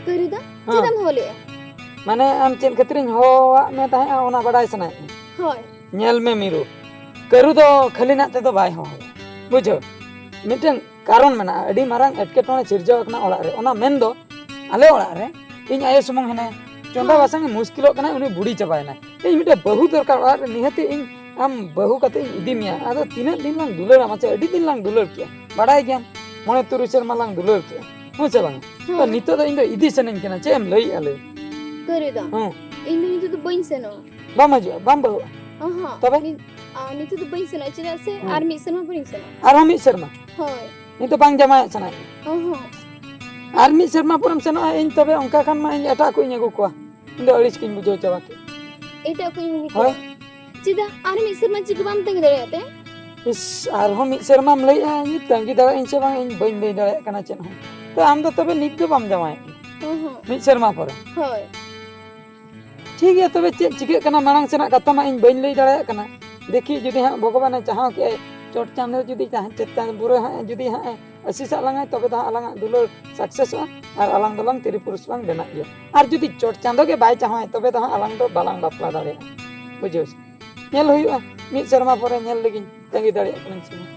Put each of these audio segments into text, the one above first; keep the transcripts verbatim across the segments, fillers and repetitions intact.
ᱠᱟᱹᱨᱩ ᱫᱟ? ᱦᱮᱸ᱾ ᱪᱮᱫᱟᱜ ᱮᱢ ᱦᱚᱦᱚ ᱞᱮᱜᱼᱟ? ᱢᱟᱱᱮ, ᱟᱢ ᱪᱮᱫ ᱠᱷᱟᱹᱛᱤᱨᱤᱧ ᱦᱚᱦᱚᱣᱟᱜ ᱢᱮ ᱛᱟᱦᱮᱸᱫᱼᱟ, ᱚᱱᱟ ᱵᱟᱰᱟᱭ ᱥᱟᱱᱟᱭᱮᱫ ᱢᱮ? ᱦᱳᱭ᱾ ᱧᱮᱞ ᱢᱮ ᱢᱤᱨᱩ, ᱠᱟᱹᱨᱩ ᱫᱚ ᱠᱷᱟᱹᱞᱤ ᱱᱟᱜ ᱛᱮᱫᱚ ᱵᱟᱭ ᱦᱚᱦᱚᱭᱟ, ᱵᱩᱡᱷᱟᱹᱣ᱾ ᱢᱤᱫᱴᱮᱱ ᱠᱟᱨᱚᱱ ᱢᱮᱱᱟᱜᱼᱟ, ᱟᱹᱰᱤ ᱢᱟᱨᱟᱝ ᱮᱴᱠᱮᱴᱚᱬᱮ ᱥᱤᱨᱡᱟᱹᱣ ᱟᱠᱟᱱᱟ ᱚᱲᱟᱜ ᱨᱮ᱾ ᱚᱱᱟ ᱢᱮᱱ ᱫᱚ ᱟᱞᱮ ᱚᱲᱟᱜ ᱨᱮ ᱤᱧ ᱟᱭᱳ ᱥᱩᱢᱩᱝ ᱦᱮᱱᱟᱭᱟ, ᱪᱚᱸᱫᱟ ᱦᱮᱸ᱾ ᱵᱟᱥᱟᱝ ᱮ ᱢᱩᱥᱠᱤᱞᱚᱜ ᱠᱟᱱᱟᱭ, ᱩᱱᱤ ᱵᱩᱲᱤ ᱪᱟᱵᱟᱭᱮᱱᱟᱭ᱾ ᱤᱧ ᱢᱤᱫᱴᱮᱱ ᱵᱟᱹᱦᱩ ᱫᱚᱨᱠᱟᱨ ᱚᱲᱟᱜ ᱨᱮ, ᱱᱤᱦᱟᱹᱛᱤ ᱤᱧ ᱟᱢ ᱵᱟᱹᱦᱩ ᱠᱟᱛᱮ ᱤᱧ ᱤᱫᱤ ᱢᱮᱭᱟ᱾ ᱟᱫᱚ ᱛᱤᱱᱟᱹᱜ ᱫᱤᱱ ᱞᱟᱝ ᱫᱩᱞᱟᱹᱲᱟ ᱢᱟᱥᱮ? ᱟᱹᱰᱤ ᱫᱤᱱ ᱞᱟᱝ ᱫᱩᱞᱟᱹᱲ ᱠᱮᱜᱼᱟ, ᱵᱟᱲᱟᱭ ᱜᱮᱭᱟᱢ, ᱢᱚᱬᱮ ᱛᱩᱨᱩᱭ ᱥᱮᱨᱢᱟ ᱞᱟᱝ ᱫᱩᱞᱟᱹᱲ ᱠᱮᱜᱼᱟ, ᱦᱮᱸ ᱥᱮ ᱵᱟᱝ? ᱛᱚ ᱦᱮᱸ᱾ ᱱᱤᱛᱚᱜ ᱫᱚ ᱤᱧ ᱫᱚ ᱤᱫᱤ ᱥᱟᱱᱟᱧ ᱠᱟᱱᱟ, ᱪᱮᱫ ᱮᱢ ᱞᱟᱹᱭᱮᱜᱼᱟ ᱞᱟᱹᱭ? ᱠᱟᱹᱨᱩ ᱫᱟ, ᱦᱮᱸ᱾ ᱤᱧ ᱫᱚ ᱱᱤᱛᱚᱜ ᱫᱚ ᱵᱟᱹᱧ ᱥᱮᱱᱚᱜᱼᱟ᱾ ᱵᱟᱢ ᱦᱤᱡᱩᱜᱼᱟ? ᱵᱟᱢ ᱵᱟᱹᱦᱩᱜᱼᱟ? ᱚᱦᱚᱸ᱾ ᱛᱚᱵᱮ? ᱱᱤᱛ-, ᱟ, ᱱᱤᱛᱚᱜ ᱫᱚ ᱵᱟᱹᱧ ᱥᱮᱱᱚᱜᱼᱟ, ᱪᱮᱫᱟᱜ ᱥᱮ ᱦᱮᱸ᱾ ᱟᱨ ᱢᱤᱫ ᱥᱮᱨᱢᱟ ᱯᱚᱨᱮᱧ ᱥᱮᱱᱚᱜᱼᱟ᱾ ᱟᱨᱦᱚᱸ ᱢᱤᱫ ᱥᱮᱨᱢᱟ? ᱦᱳᱭ᱾ ᱱᱤᱛᱚᱜ ᱵᱟᱝ ᱡᱟᱶᱟᱭᱚᱜ ᱥᱟᱱᱟᱭᱮᱫ ᱢᱮᱭᱟ? ᱚᱦᱚᱸ᱾ ᱟᱨ ᱢᱤᱫ ᱥᱮᱨᱢᱟ ᱯᱚᱨᱮᱢ ᱥᱮᱱᱚᱜᱼᱟ, ᱤᱧ ᱛᱚᱵᱮ ᱚᱱᱠᱟ ᱠᱷᱟᱱ ᱢᱟ ᱤᱧ ᱮᱴᱟᱜ ᱠᱚᱧ ᱟᱹᱜᱩ ᱠᱚᱣᱟ᱾ ᱤᱧ ᱫᱚ ᱟᱹᱲᱤᱥ ᱜᱤᱧ ᱵᱩᱡᱷᱟᱹᱣ ᱪᱟᱵᱟ ᱠᱮᱫ᱾ ᱮᱴᱟᱜ ᱠᱚᱧ ᱟᱹᱜᱩ ᱠᱚᱣᱟ᱾ ᱦᱳᱭ᱾ ᱪᱮᱫᱟᱜ? ᱟᱨ ᱢᱤᱫ ᱥᱮᱨᱢᱟ ᱪᱮᱫ ᱵᱟᱢ ᱛᱟᱺᱜᱤ ᱫᱟᱲᱮᱭᱟᱜ ᱛᱮ? ᱤᱥ, ᱟᱨᱦᱚᱸ ᱢᱤᱫ ᱥᱮᱨᱢᱟᱢ ᱞᱟᱹᱭᱮᱜᱼᱟ, ᱤᱧ ᱛᱟᱺᱜᱤ ᱫᱟᱲᱮᱭᱟᱜ ᱟᱹᱧ ᱥᱮ ᱵᱟᱝ, ᱤᱧ ᱵᱟᱹᱧ ᱞᱟᱹᱭ ᱫᱟᱲᱮᱭᱟᱜ ᱠᱟᱱᱟ ᱪᱮᱫ ᱦᱚᱸ᱾ ᱛᱚ ᱟᱢ ᱫᱚ ᱛᱚᱵᱮ ᱱᱤᱛ ᱫᱚ ᱵᱟᱢ ᱡᱟᱶᱟᱭᱚᱜ ᱠᱟᱱᱟ? ᱚᱦᱚᱸ᱾ ᱢᱤᱫ ᱥᱮᱨᱢᱟ ᱯᱚᱨᱮ? ᱦᱳᱭ᱾ ᱴᱷᱤᱠ ᱜᱮᱭᱟ, ᱛᱚᱵᱮ ᱪᱮᱫ ᱪᱤᱠᱟᱹᱜ ᱠᱟᱱᱟ ᱢᱟᱲᱟᱝ ᱥᱮᱱᱟᱜ ᱠᱟᱛᱷᱟ ᱢᱟ ᱤᱧ ᱵᱟᱹᱧ ᱞᱟᱹᱭ ᱫᱟᱲᱮᱭᱟᱜ ᱠᱟᱱᱟ᱾ ᱫᱮᱠᱷᱤ ᱡᱩᱫᱤ ᱦᱟᱸᱜ ᱵᱷᱚᱜᱚᱵᱟᱱᱮ ᱪᱟᱦᱟᱣ ᱠᱮᱜᱼᱟᱭ, ᱪᱚᱴ ᱪᱟᱸᱫᱚ ᱡᱩᱫᱤ ᱡᱟᱦᱟᱸ ᱪᱮᱛᱟᱱ ᱵᱩᱨᱟᱹ ᱦᱟᱸᱜ ᱡᱩᱫᱤ ᱦᱟᱸᱜ ᱮ ᱟᱹᱥᱤᱥᱟᱜ ᱞᱟᱝᱟᱭ, ᱛᱚᱵᱮ ᱫᱚ ᱦᱟᱸᱜ ᱟᱞᱟᱝᱟᱜ ᱫᱩᱞᱟᱹᱲ ᱥᱟᱠᱥᱮᱥᱚᱜᱼᱟ ᱟᱨ ᱟᱞᱟᱝ ᱫᱚᱞᱟᱝ ᱛᱤᱨᱤ ᱯᱩᱨᱩᱥ ᱞᱟᱝ ᱵᱮᱱᱟᱜ ᱜᱮᱭᱟ᱾ ᱟᱨ ᱡᱩᱫᱤ ᱪᱚᱴ ᱪᱟᱸᱫᱚ ᱜᱮ ᱵᱟᱭ ᱪᱟᱦᱟᱣᱟᱭ, ᱛᱚᱵᱮ ᱫᱚ ᱦᱟᱸᱜ ᱟᱞᱟᱝ ᱫᱚ ᱵᱟᱞᱟᱝ ᱵᱟᱯᱞᱟ ᱫᱟᱲᱮᱭᱟᱜᱼᱟ᱾ ᱵᱩᱡᱷᱟᱹᱣ ᱥᱮ? ᱧᱮᱞ ᱦᱩᱭᱩᱜᱼᱟ, ᱢᱤᱫ ᱥᱮᱨᱢᱟ ᱯᱚᱨᱮ ᱧᱮᱞ ᱞᱮᱜᱤᱧ ᱛᱟᱺᱜᱤ ᱫᱟᱲᱮᱭᱟᱜ ᱠᱟᱹᱱᱟᱹᱧ ᱥᱮ ᱵᱟᱝ᱾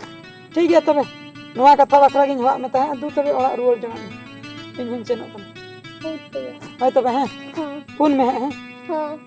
ᱴᱷᱤᱠ ᱜᱮᱭᱟ ᱛᱚᱵᱮ, ᱱᱚᱣᱟ ᱠᱟᱛᱷᱟ ᱵᱟᱠᱷᱨᱟ ᱜᱤᱧ ᱦᱚᱦᱚᱣᱟᱜ ᱢᱮ ᱛᱟᱦᱮᱸᱫ᱾ ᱫᱩ ᱛᱚᱵᱮ ᱚᱲᱟᱜ ᱨᱩᱣᱟᱹᱲ ᱡᱚᱝᱟᱜ ᱢᱮ, ᱤᱧ ᱦᱚᱸᱧ ᱥᱮᱱᱚᱜ ᱠᱟᱱᱟ᱾ ᱦᱳᱭ ᱛᱚᱵᱮ᱾ ᱦᱳᱭ ᱛᱚᱵᱮ, ᱦᱮᱸ? ᱦᱮᱸ᱾ ᱯᱷᱳᱱ ᱢᱮ ᱦᱟᱸᱜ, ᱦᱮᱸ? ᱦᱮᱸ᱾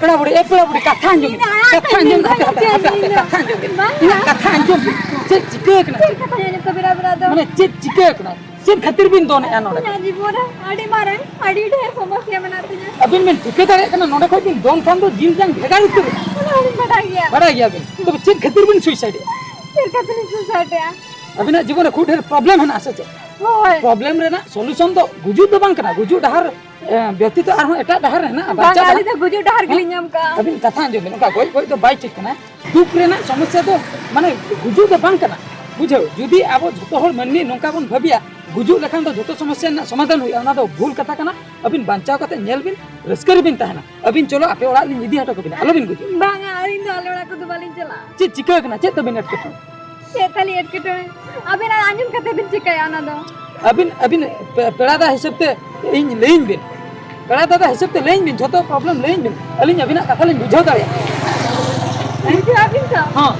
ᱯᱮᱲᱟ ᱵᱩᱰᱷᱤ, ᱮ ᱯᱮᱲᱟ ᱵᱩᱰᱷᱤ, ᱠᱟᱛᱷᱟ ᱟᱸᱡᱚᱢ ᱵᱤᱱ, ᱤᱧ ᱫᱚ ᱟᱲᱟᱜ ᱠᱟᱛᱷᱟ ᱠᱟᱹᱧ ᱟᱸᱡᱚᱢ ᱵᱤᱱ, ᱦᱟᱯᱮ, ᱦᱟᱯᱮ, ᱦᱟᱯᱮ, ᱦᱟᱯᱮ, ᱤᱧ ᱫᱚ ᱠᱟᱛᱷᱟ ᱟᱸᱡᱚᱢ ᱵᱤᱱ, ᱵᱟᱝ᱾ ᱤᱧᱟᱹᱜ ᱠᱟᱛᱷᱟ ᱟᱸᱡᱚᱢ ᱵᱤᱱ᱾ ᱪᱮᱫ ᱪᱤᱠᱟᱹ ᱠᱟᱱᱟ? ᱪᱮᱫ ᱠᱟᱛᱷᱟ ᱟᱸᱡᱚᱢ ᱛᱟᱵᱤᱱᱟ, ᱵᱮᱲᱟ ᱵᱮᱲᱟ ᱫᱚ? ᱢᱟᱱᱮ ᱪᱮᱫ ᱪᱤᱠᱟᱹ ᱠᱟᱱᱟ? ᱪᱮᱫ ᱠᱷᱟᱹᱛᱤᱨ ᱵᱤᱱ ᱫᱚᱱᱮᱜᱼᱟ ᱱᱚᱰᱮ? ᱤᱧᱟᱹᱜ ᱡᱤᱵᱚᱱ ᱨᱮ ᱟᱹᱰᱤ ᱢᱟᱨᱟᱝ, ᱟᱹᱰᱤ ᱰᱷᱮᱨ ᱥᱚᱢᱚᱥᱭᱟ ᱢᱮᱱᱟᱜ ᱛᱤᱧᱟᱹ᱾ ᱟᱹᱵᱤᱱ ᱵᱤᱱ ᱴᱷᱤᱠᱟᱹ ᱫᱟᱲᱮᱭᱟᱜ ᱠᱟᱱᱟ ᱱᱚᱰᱮ ᱠᱷᱚᱱ ᱵᱤᱱ ᱫᱚᱱ ᱠᱷᱟᱱ ᱫᱚ ᱡᱤᱞ ᱡᱟᱝ ᱵᱷᱮᱜᱟᱨ ᱩᱛᱟᱹᱨᱚᱜᱼᱟ? ᱚᱱᱟ ᱦᱚᱸᱞᱤᱧ ᱵᱟᱰᱟᱭ ᱜᱮᱭᱟ᱾ ᱵᱟᱰᱟᱭ ᱜᱮᱭᱟᱵᱤᱱ? ᱛᱚᱵᱮ ᱪᱮᱫ ᱠᱷᱟᱹᱛᱤᱨ ᱵᱤᱱ ᱥᱩᱭᱥᱟᱭᱤᱰᱮᱜᱼᱟ? ᱪᱮᱫ ᱠᱷᱟᱹᱛᱤᱨ ᱞᱤᱧ ᱥᱩᱭᱥᱟᱭᱤᱰᱮᱜᱼᱟ? ᱟᱹᱵᱤᱱᱟᱜ ᱡᱤᱵᱚᱱ ᱨᱮ ᱠᱷᱩᱵ ᱰᱷᱮᱨ ᱯᱨᱚᱵᱞᱮᱢ ᱦᱮᱱᱟᱜᱼᱟ ᱥᱮ ᱪᱮᱫ? ᱦᱳᱭ᱾ ᱯᱨᱚᱵᱞᱮᱢ ᱨᱮᱱᱟᱜ ᱥᱚᱞᱩᱥᱚᱱ ᱫᱚ ᱜᱩᱡᱩᱜ ᱫᱚ ᱵᱟᱝ ᱠᱟᱱᱟ, ᱜᱩᱡᱩᱜ ᱰᱟᱦᱟᱨ, ᱮ, ᱵᱮᱛᱤᱛᱚ ᱟᱨᱦᱚᱸ ᱮᱴᱟᱜ ᱰᱟᱦᱟᱨ ᱦᱮᱱᱟᱜᱼᱟ, ᱵᱟᱝ, ᱵᱟᱧᱪᱟᱣ ᱟᱹᱞᱤᱧ ᱰᱟᱦᱟᱨ᱾ ᱫᱚ ᱜᱩᱡᱩᱜ ᱰᱟᱦᱟᱨ ᱦᱮᱸ? ᱜᱮᱞᱤᱧ ᱧᱟᱢ ᱠᱟᱜᱼᱟ᱾ ᱟᱹᱵᱤᱱ ᱠᱟᱛᱷᱟ ᱟᱸᱡᱚᱢ ᱵᱤᱱ, ᱚᱱᱠᱟ ᱜᱚᱡ ᱜᱚᱡ ᱫᱚ ᱵᱟᱭ ᱴᱷᱤᱠ ᱠᱟᱱᱟ᱾ ᱫᱩᱠ ᱨᱮᱱᱟᱜ ᱥᱚᱢᱚᱥᱭᱟ ᱫᱚ ᱢᱟᱱᱮ ᱜᱩᱡᱩᱜ ᱫᱚ ᱵᱟᱝ ᱠᱟᱱᱟ, ᱵᱩᱡᱷᱟᱹᱣ᱾ ᱡᱩᱫᱤ ᱟᱵᱚ ᱡᱷᱚᱛᱚ ᱦᱚᱲ ᱢᱟᱹᱱᱢᱤ ᱱᱚᱝᱠᱟ ᱵᱚᱱ ᱵᱷᱟᱹᱵᱤᱭᱟ, ᱜᱩᱡᱩᱜ ᱞᱮᱠᱷᱟᱱ ᱫᱚ ᱡᱷᱚᱛᱚ ᱥᱚᱢᱚᱥᱭᱟ ᱨᱮᱱᱟᱜ ᱥᱚᱢᱟᱫᱷᱟᱱ ᱦᱩᱭᱩᱜᱼᱟ, ᱚᱱᱟ ᱫᱚ ᱵᱷᱩᱞ ᱠᱟᱛᱷᱟ ᱠᱟᱱᱟ᱾ ᱟᱹᱵᱤᱱ ᱵᱟᱧᱪᱟᱣ ᱠᱟᱛᱮ ᱧᱮᱞ ᱵᱤᱱ, ᱨᱟᱹᱥᱠᱟᱹ ᱨᱮᱵᱤᱱ ᱛᱟᱦᱮᱱᱟ᱾ ᱟᱹᱵᱤᱱ ᱪᱚᱞᱚ, ᱟᱯᱮ ᱚᱲᱟᱜ ᱞᱤᱧ ᱤᱫᱤ ᱦᱚᱴᱚ ᱠᱟᱵᱤᱱᱟ, ᱟᱞᱚᱵᱤᱱ ᱜᱩᱡᱩᱜᱼᱟ᱾ ᱵᱟᱝᱟ, ᱟᱹᱞᱤᱧ ᱫᱚ ᱟᱞᱮ ᱚᱲᱟᱜ ᱠᱚᱫᱚ ᱵᱟᱹᱞᱤᱧ ᱪᱟᱞᱟᱜᱼᱟ᱾ ᱪᱮᱫ ᱪᱤᱠᱟᱹ ᱠᱟᱱᱟ? ᱪᱮᱫ ᱛᱟᱵᱤᱱ ᱮᱴᱠᱮᱴᱚᱬᱮ? ᱪᱮᱫ ᱛᱟᱞᱤᱧ ᱮᱴᱠᱮᱴᱚᱬᱮ? ᱟᱵᱤᱱᱟᱜ ᱟᱸᱡᱚᱢ ᱠᱟᱛᱮ ᱵᱤᱱ ᱪᱤᱠᱟᱹᱭᱟ ᱚᱱᱟ ᱫᱚ? ᱟᱹᱵᱤᱱ, ᱟᱹᱵᱤᱱ ᱯᱮ-, ᱯᱮᱲᱟ ᱫᱟ ᱦᱤᱥᱟᱹᱵ ᱛᱮ ᱤᱧ ᱞᱟᱹᱭᱟᱹᱧ ᱵᱤᱱ, ᱯᱮᱲᱟ ᱫᱟᱫᱟ ᱦᱤᱥᱟᱹᱵ ᱛᱮ ᱞᱟᱹᱭᱟᱹᱧ ᱵᱤᱱ, ᱡᱷᱚᱛᱚ ᱯᱨᱚᱵᱞᱮᱢ ᱞᱟᱹᱭᱟᱹᱧ ᱵᱤᱱ, ᱟᱹᱞᱤᱧ ᱟᱹᱵᱤᱱᱟᱜ ᱠᱟᱛᱷᱟ ᱞᱤᱧ ᱵᱩᱡᱷᱟᱹᱣ ᱫᱟᱲᱮᱭᱟᱜᱼᱟ᱾ ᱵᱩᱡᱷᱟᱹᱣ ᱟᱹᱵᱤᱱ ᱛᱚ? ᱦᱚᱸ᱾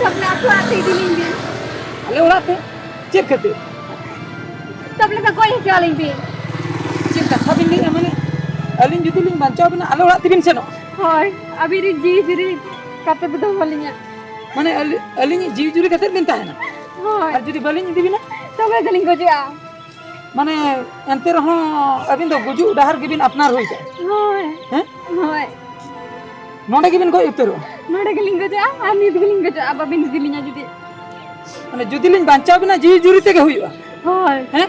ᱛᱟᱦᱞᱮ ᱟᱯᱮ ᱚᱲᱟᱜ ᱛᱮ ᱤᱫᱤ ᱞᱤᱧ ᱵᱤᱱ᱾ ᱟᱞᱮ ᱚᱲᱟᱜ ᱛᱮ? ᱪᱮᱫ ᱠᱷᱟᱹᱛᱤᱨ? ᱛᱟᱦᱞᱮ ᱫᱚ ᱜᱚᱡ ᱦᱚᱪᱚ ᱟᱹᱞᱤᱧ ᱵᱤᱱ᱾ ᱪᱮᱫ ᱠᱟᱛᱷᱟ ᱵᱤᱱ ᱞᱟᱹᱭᱮᱫᱼᱟ? ᱢᱟᱱᱮ ᱟᱹᱞᱤᱧ ᱡᱩᱫᱤ ᱞᱤᱧ ᱵᱟᱧᱪᱟᱣ ᱵᱤᱱᱟ, ᱟᱞᱮ ᱚᱲᱟᱜ ᱛᱮᱵᱤᱱ ᱥᱮᱱᱚᱜᱼᱟ? ᱦᱳᱭ, ᱟᱹᱵᱤᱱ ᱨᱤᱱ ᱡᱤᱣᱤ ᱡᱩᱨᱤ ᱠᱟᱛᱮ ᱯᱮ ᱫᱚᱦᱚ ᱞᱤᱧᱟ᱾ ᱢᱟᱱᱮ ᱟᱹᱞᱤ-, ᱟᱹᱞᱤᱧᱤᱡ ᱡᱤᱣᱤ ᱡᱩᱨᱤ ᱠᱟᱛᱮ ᱵᱤᱱ ᱛᱟᱦᱮᱱᱟ? ᱦᱳᱭ᱾ ᱟᱨ ᱡᱩᱫᱤ ᱵᱟᱹᱞᱤᱧ ᱤᱫᱤ ᱵᱤᱱᱟ? ᱛᱚᱵᱮ ᱫᱚᱞᱤᱧ ᱜᱚᱡᱚᱜᱼᱟ᱾ ᱢᱟᱱᱮ ᱮᱱᱛᱮ ᱨᱮᱦᱚᱸ ᱟᱹᱵᱤᱱ ᱫᱚ ᱜᱩᱡᱩᱜ ᱰᱟᱦᱟᱨ ᱜᱮᱵᱤᱱ ᱟᱯᱱᱟᱨ ᱦᱩᱭ ᱠᱟᱜᱼᱟ? ᱦᱳᱭ᱾ ᱦᱮᱸ? ᱦᱳᱭ᱾ ᱱᱚᱰᱮ ᱜᱮᱵᱤᱱ ᱜᱚᱡ ᱩᱛᱟᱹᱨᱚᱜᱼᱟ? ᱱᱚᱰᱮ ᱜᱮᱞᱤᱧ ᱜᱚᱡᱚᱜᱼᱟ, ᱟᱨ ᱱᱤᱛ ᱜᱮᱞᱤᱧ ᱜᱚᱡᱚᱜᱼᱟ, ᱵᱟᱵᱤᱱ ᱤᱫᱤ ᱞᱤᱧᱟ ᱡᱩᱫᱤ᱾ ᱢᱟᱱᱮ ᱡᱩᱫᱤ ᱞᱤᱧ ᱵᱟᱧᱪᱟᱣ ᱵᱤᱱᱟ, ᱡᱤᱣᱤ ᱡᱩᱨᱤ ᱛᱮᱜᱮ ᱦᱩᱭᱩᱜᱼᱟ? ᱦᱳᱭ᱾ ᱦᱮᱸ?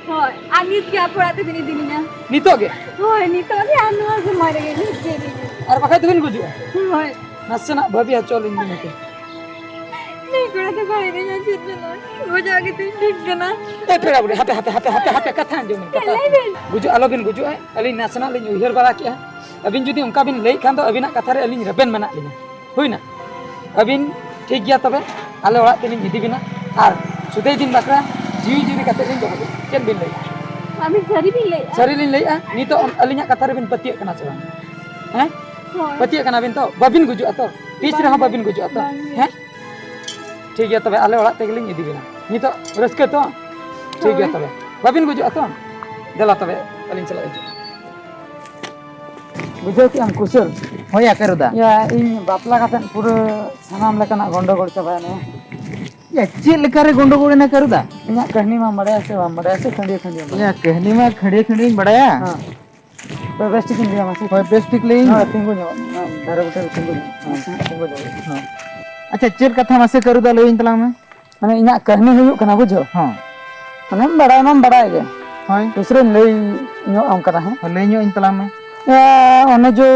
ᱦᱳᱭ, ᱟᱨ ᱱᱤᱛ ᱜᱮ ᱟᱯᱮ ᱚᱲᱟᱜ ᱛᱮᱵᱤᱱ ᱤᱫᱤ ᱞᱤᱧᱟ᱾ ᱱᱤᱛᱚᱜ ᱜᱮ? ᱦᱳᱭ, ᱱᱤᱛᱚᱜ ᱜᱮ, ᱟᱨ ᱱᱚᱣᱟ ᱥᱚᱢᱚᱭ ᱨᱮᱜᱮ, ᱱᱤᱛ ᱜᱮ ᱤᱫᱤ ᱞᱤᱧᱟ᱾ ᱟᱨ ᱵᱟᱠᱷᱟᱡ ᱫᱚᱵᱤᱱ ᱜᱩᱡᱩᱜᱼᱟ? ᱦᱳᱭ᱾ ᱱᱟᱥᱮᱱᱟᱜ ᱵᱷᱟᱹᱵᱤ ᱦᱚᱪᱚ ᱞᱤᱧ ᱵᱤᱱ ᱦᱟᱯᱮ᱾ ᱱᱩᱭ ᱠᱚᱲᱟ ᱫᱚ ᱵᱟᱭ ᱤᱫᱤᱧᱟ ᱪᱮᱫ ᱡᱮᱱᱚ᱾ ᱜᱚᱡᱚᱜ ᱜᱮᱛᱤᱧ ᱴᱷᱤᱠ ᱠᱟᱱᱟ᱾ ᱮ ᱯᱮᱲᱟ ᱵᱩᱰᱷᱤ, ᱦᱟᱯᱮ, ᱦᱟᱯᱮ, ᱦᱟᱯᱮ, ᱦᱟᱯᱮ, ᱠᱟᱛᱷᱟ ᱟᱸᱡᱚᱢ ᱵᱤᱱ, ᱠᱟᱛᱷᱟ᱾ ᱞᱟᱹᱭ ᱵᱤᱱ᱾ ᱜᱩᱡᱩᱜ ᱟᱞᱚᱵᱤᱱ ᱜᱩᱡᱩᱜᱼᱟ᱾ ᱟᱹᱞᱤᱧ ᱱᱟᱥᱮᱱᱟᱜ ᱞᱤᱧ ᱩᱭᱦᱟᱹᱨ ᱵᱟᱲᱟ ᱠᱮᱜᱼᱟ᱾ ᱟᱹᱵᱤᱱ ᱡᱩᱫᱤ ᱚᱱᱠᱟ ᱵᱤᱱ ᱞᱟᱹᱭᱮᱫ ᱠᱷᱟᱱ ᱫᱚ ᱟᱹᱵᱤᱱᱟᱜ ᱠᱟᱛᱷᱟ ᱨᱮ ᱟᱹᱞᱤᱧ ᱨᱮᱵᱮᱱ ᱢᱮᱱᱟᱜ ᱞᱤᱧᱟ᱾ ᱦᱩᱭᱱᱟ? ᱟᱹᱵᱤᱱ ᱴᱷᱤᱠ ᱜᱮᱭᱟ ᱛᱚᱵᱮ, ᱟᱞᱮ ᱚᱲᱟᱜ ᱛᱮᱞᱤᱧ ᱤᱫᱤ ᱵᱤᱱᱟ ᱟᱨ ᱥᱩᱫᱟᱹᱭ ᱫᱤᱱ ᱵᱟᱠᱷᱨᱟ ᱡᱤᱣᱤ ᱡᱩᱨᱤ ᱠᱟᱛᱮ ᱞᱤᱧ ᱫᱚᱦᱚ ᱵᱤᱱᱟ᱾ ᱪᱮᱫ ᱵᱤᱱ ᱞᱟᱹᱭᱟ? ᱟᱹᱵᱤᱱ ᱥᱟᱹᱨᱤ ᱵᱤᱱ ᱞᱟᱹᱭᱮᱫᱼᱟ? ᱥᱟᱹᱨᱤ ᱞᱤᱧ ᱞᱟᱹᱭᱮᱫᱼᱟ᱾ ᱱᱤᱛᱚᱜ ᱟᱹᱞᱤᱧᱟᱜ ᱠᱟᱛᱷᱟ ᱨᱮᱵᱤᱱ ᱯᱟᱹᱛᱭᱟᱹᱜ ᱠᱟᱱᱟ ᱥᱮ ᱵᱟᱝ? ᱦᱮᱸ? ᱦᱳᱭ᱾ ᱯᱟᱹᱛᱭᱟᱹᱜ ᱠᱟᱱᱟ ᱵᱤᱱ ᱛᱚ? ᱵᱟᱹᱵᱤᱱ ᱜᱩᱡᱩᱜᱼᱟ ᱛᱚ? ᱛᱤᱥ ᱵᱟᱝ᱾ ᱨᱮᱦᱚᱸ ᱵᱟᱹᱵᱤᱱ ᱜᱩᱡᱩᱜᱼᱟ ᱛᱚ? ᱵᱟᱝ᱾ ᱦᱮᱸ? ᱴᱷᱤᱠ ᱜᱮᱭᱟ ᱛᱚᱵᱮ, ᱟᱞᱮ ᱚᱲᱟᱜ ᱛᱮᱜᱮᱞᱤᱧ ᱤᱫᱤ ᱵᱤᱱᱟ᱾ ᱱᱤᱛᱚᱜ ᱨᱟᱹᱥᱠᱟᱹ ᱛᱚ? ᱴᱷᱤᱠ ᱜᱮᱭᱟ ᱦᱳᱭ᱾ ᱛᱚᱵᱮ᱾ ᱵᱟᱹᱵᱤᱱ ᱜᱩᱡᱩᱜᱼᱟ ᱛᱚ? ᱫᱮᱞᱟ ᱛᱚᱵᱮ, ᱟᱹᱞᱤᱧ ᱥᱟᱞᱟᱜ ᱦᱤᱡᱩᱜ ᱵᱤᱱ᱾ ᱵᱩᱡᱷᱟᱹᱣ ᱠᱮᱜ ᱟᱢ ᱠᱩᱥᱟᱹᱞ? ᱦᱳᱭ ᱭᱟ ᱠᱟᱹᱨᱩᱫᱟ᱾ ᱭᱟ, ᱤᱧ ᱵᱟᱯᱞᱟ ᱠᱟᱛᱮᱫ ᱯᱩᱨᱟᱹ ᱥᱟᱱᱟᱢ ᱞᱮᱠᱟᱱᱟᱜ ᱜᱚᱱᱰᱚᱜᱳᱞ ᱪᱟᱵᱟᱭᱮᱱᱟ᱾ ᱭᱟ, ᱪᱮᱫ ᱞᱮᱠᱟ ᱨᱮ ᱜᱚᱱᱰᱚᱜᱳᱞ ᱮᱱᱟ ᱠᱟᱹᱨᱩᱫᱟ? ᱤᱧᱟᱹᱜ ᱠᱟᱹᱦᱱᱤ ᱢᱟᱢ ᱵᱟᱲᱟᱭᱟ ᱥᱮ ᱵᱟᱢ ᱵᱟᱲᱟᱭᱟ ᱥᱮ ᱠᱷᱟᱹᱱᱰᱭᱟᱹ ᱠᱷᱟᱹᱱᱰᱭᱟᱹᱢ ᱵᱟᱲᱟᱭᱟ? ᱭᱟ, ᱠᱟᱹᱦᱱᱤ ᱢᱟ ᱠᱷᱟᱹᱱᱰᱭᱟᱹ ᱠᱷᱟᱹᱱᱰᱭᱟᱹᱧ ᱵᱟᱲᱟᱭᱟ᱾ ᱦᱮᱸ᱾ ᱛᱚ ᱵᱮᱥ ᱴᱷᱤᱠᱤᱧ ᱞᱟᱹᱭᱟᱢᱟ ᱥᱮ? ᱦᱳᱭ, ᱵᱮᱥ ᱴᱷᱤᱠ ᱞᱟᱹᱭᱟᱹᱧ ᱢᱮ᱾ ᱦᱳᱭ, ᱛᱤᱸᱜᱩ ᱧᱚᱜ ᱢᱮ᱾ ᱦᱮᱸ, ᱫᱟᱨᱮ ᱵᱩᱴᱟᱹ ᱨᱮ ᱛᱤᱸᱜᱩ ᱧᱚᱜ ᱢᱮ᱾ ᱦᱮᱸ᱾ ᱦᱮᱸ, ᱛᱤᱸᱜᱩ ᱧᱚᱜ ᱢᱮ᱾ ᱦᱮᱸ᱾ ᱟᱪᱪᱷᱟ, ᱪᱮᱫ ᱠᱟᱛᱷᱟ ᱢᱟᱥᱮ ᱠᱟᱹᱨᱩᱫᱟ ᱞᱟᱹᱭᱟᱹᱧ ᱛᱟᱞᱟᱝ ᱢᱮ᱾ ᱢᱟᱱᱮ ᱤᱧᱟᱹᱜ ᱠᱟᱹᱦᱱᱤ ᱦᱩᱭᱩᱜ ᱠᱟᱱᱟ, ᱵᱩᱡᱷᱟᱹᱣ? ᱦᱚᱸ᱾ ᱢᱟᱱᱮᱢ ᱵᱟᱲᱟᱭ ᱢᱟᱢ ᱵᱟᱲᱟᱭ ᱜᱮ᱾ ᱦᱳᱭ᱾ ᱩᱥᱟᱹᱨᱟᱧ ᱞᱟᱹᱭ ᱧᱚᱜ ᱟᱢ ᱠᱟᱱᱟ, ᱦᱮᱸ? ᱦᱳᱭ, ᱞᱟᱹᱭ ᱧᱚᱜ ᱟᱹᱧ ᱛᱟᱞᱟᱝ ᱢᱮ᱾ ᱮ, ᱚᱱᱮ ᱡᱚ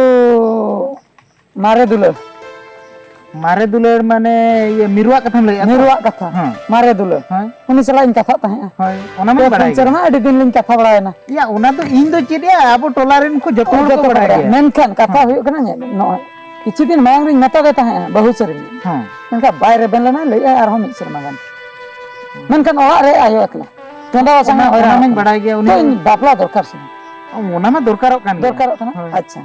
ᱢᱟᱨᱮ ᱫᱩᱞᱟᱹᱲ᱾ ᱢᱟᱨᱮ ᱫᱩᱞᱟᱹᱲ ᱢᱟᱱᱮ ᱤᱭᱟᱹ ᱢᱤᱨᱩᱣᱟᱜ ᱠᱟᱛᱷᱟᱢ ᱞᱟᱹᱭᱮᱫᱼᱟ ᱛᱚ? ᱢᱤᱨᱩᱣᱟᱜ ᱠᱟᱛᱷᱟ᱾ ᱦᱮᱸ᱾ ᱢᱟᱨᱮ ᱫᱩᱞᱟᱹᱲ᱾ ᱦᱳᱭ᱾ ᱩᱱᱤ ᱥᱟᱞᱟᱜ ᱤᱧ ᱠᱟᱛᱷᱟᱜ ᱛᱟᱦᱮᱸᱜᱼᱟ᱾ ᱦᱳᱭ, ᱚᱱᱟ ᱢᱟᱧ ᱯᱮ ᱯᱩᱱ ᱵᱟᱲᱟᱭ ᱜᱮ᱾ ᱥᱮᱨᱢᱟ ᱟᱹᱰᱤ ᱫᱤᱱ ᱞᱤᱧ ᱠᱟᱛᱷᱟ ᱵᱟᱲᱟᱭᱮᱱᱟ᱾ ᱭᱟ, ᱚᱱᱟ ᱫᱚ ᱤᱧ ᱫᱚ ᱪᱮᱫ ᱭᱟ, ᱟᱵᱚ ᱴᱚᱞᱟ ᱨᱮᱱ ᱠᱚ ᱡᱚᱛᱚ ᱦᱚᱲ ᱠᱚ ᱡᱚᱛᱚ ᱠᱚ ᱵᱟᱲᱟᱭ ᱵᱟᱲᱟᱭᱟ᱾ ᱜᱮᱭᱟ᱾ ᱢᱮᱱᱠᱷᱟᱱ ᱠᱟᱛᱷᱟ ᱦᱮᱸ᱾ ᱦᱩᱭᱩᱜ ᱠᱟᱱᱟ, ᱧᱮᱞ, ᱱᱚᱜᱼᱚᱭ ᱠᱤᱪᱷᱩ ᱫᱤᱱ ᱢᱟᱲᱟᱝ ᱨᱤᱧ ᱢᱮᱛᱟᱫᱮ ᱛᱟᱦᱮᱸᱜᱼᱟ, ᱵᱟᱹᱦᱩ ᱥᱟᱹᱨᱤ ᱜᱮ᱾ ᱦᱮᱸ᱾ ᱢᱮᱱᱠᱷᱟᱱ ᱵᱟᱭ ᱨᱮᱵᱮᱱ ᱞᱮᱱᱟ, ᱞᱟᱹᱭᱮᱫᱼᱟᱭ ᱟᱨᱦᱚᱸ ᱢᱤᱫ ᱥᱮᱨᱢᱟ ᱜᱟᱱ᱾ ᱢᱮᱱᱠᱷᱟᱱ ᱚᱲᱟᱜ ᱨᱮ ᱟᱭᱳ ᱮᱠᱞᱟ᱾ ᱪᱚᱸᱫᱟ ᱵᱟᱥᱟᱝ ᱚᱱᱟ, ᱦᱚᱭᱨᱟᱱ ᱚᱱᱟ ᱢᱟᱧ ᱟᱠᱟᱱᱟ᱾ ᱵᱟᱲᱟᱭ ᱜᱮᱭᱟ, ᱩᱱᱤ ᱛᱚ ᱤᱧ ᱵᱟᱯᱞᱟ ᱫᱚᱨᱠᱟᱨ ᱥᱮ ᱵᱟᱝ? ᱚᱱᱟ ᱢᱟ ᱫᱚᱨᱠᱟᱨᱚᱜ ᱠᱟᱱ ᱜᱮᱭᱟ᱾ ᱫᱚᱨᱠᱟᱨᱚᱜ ᱠᱟᱱᱟ? ᱦᱳᱭ᱾ ᱟᱪᱪᱷᱟ᱾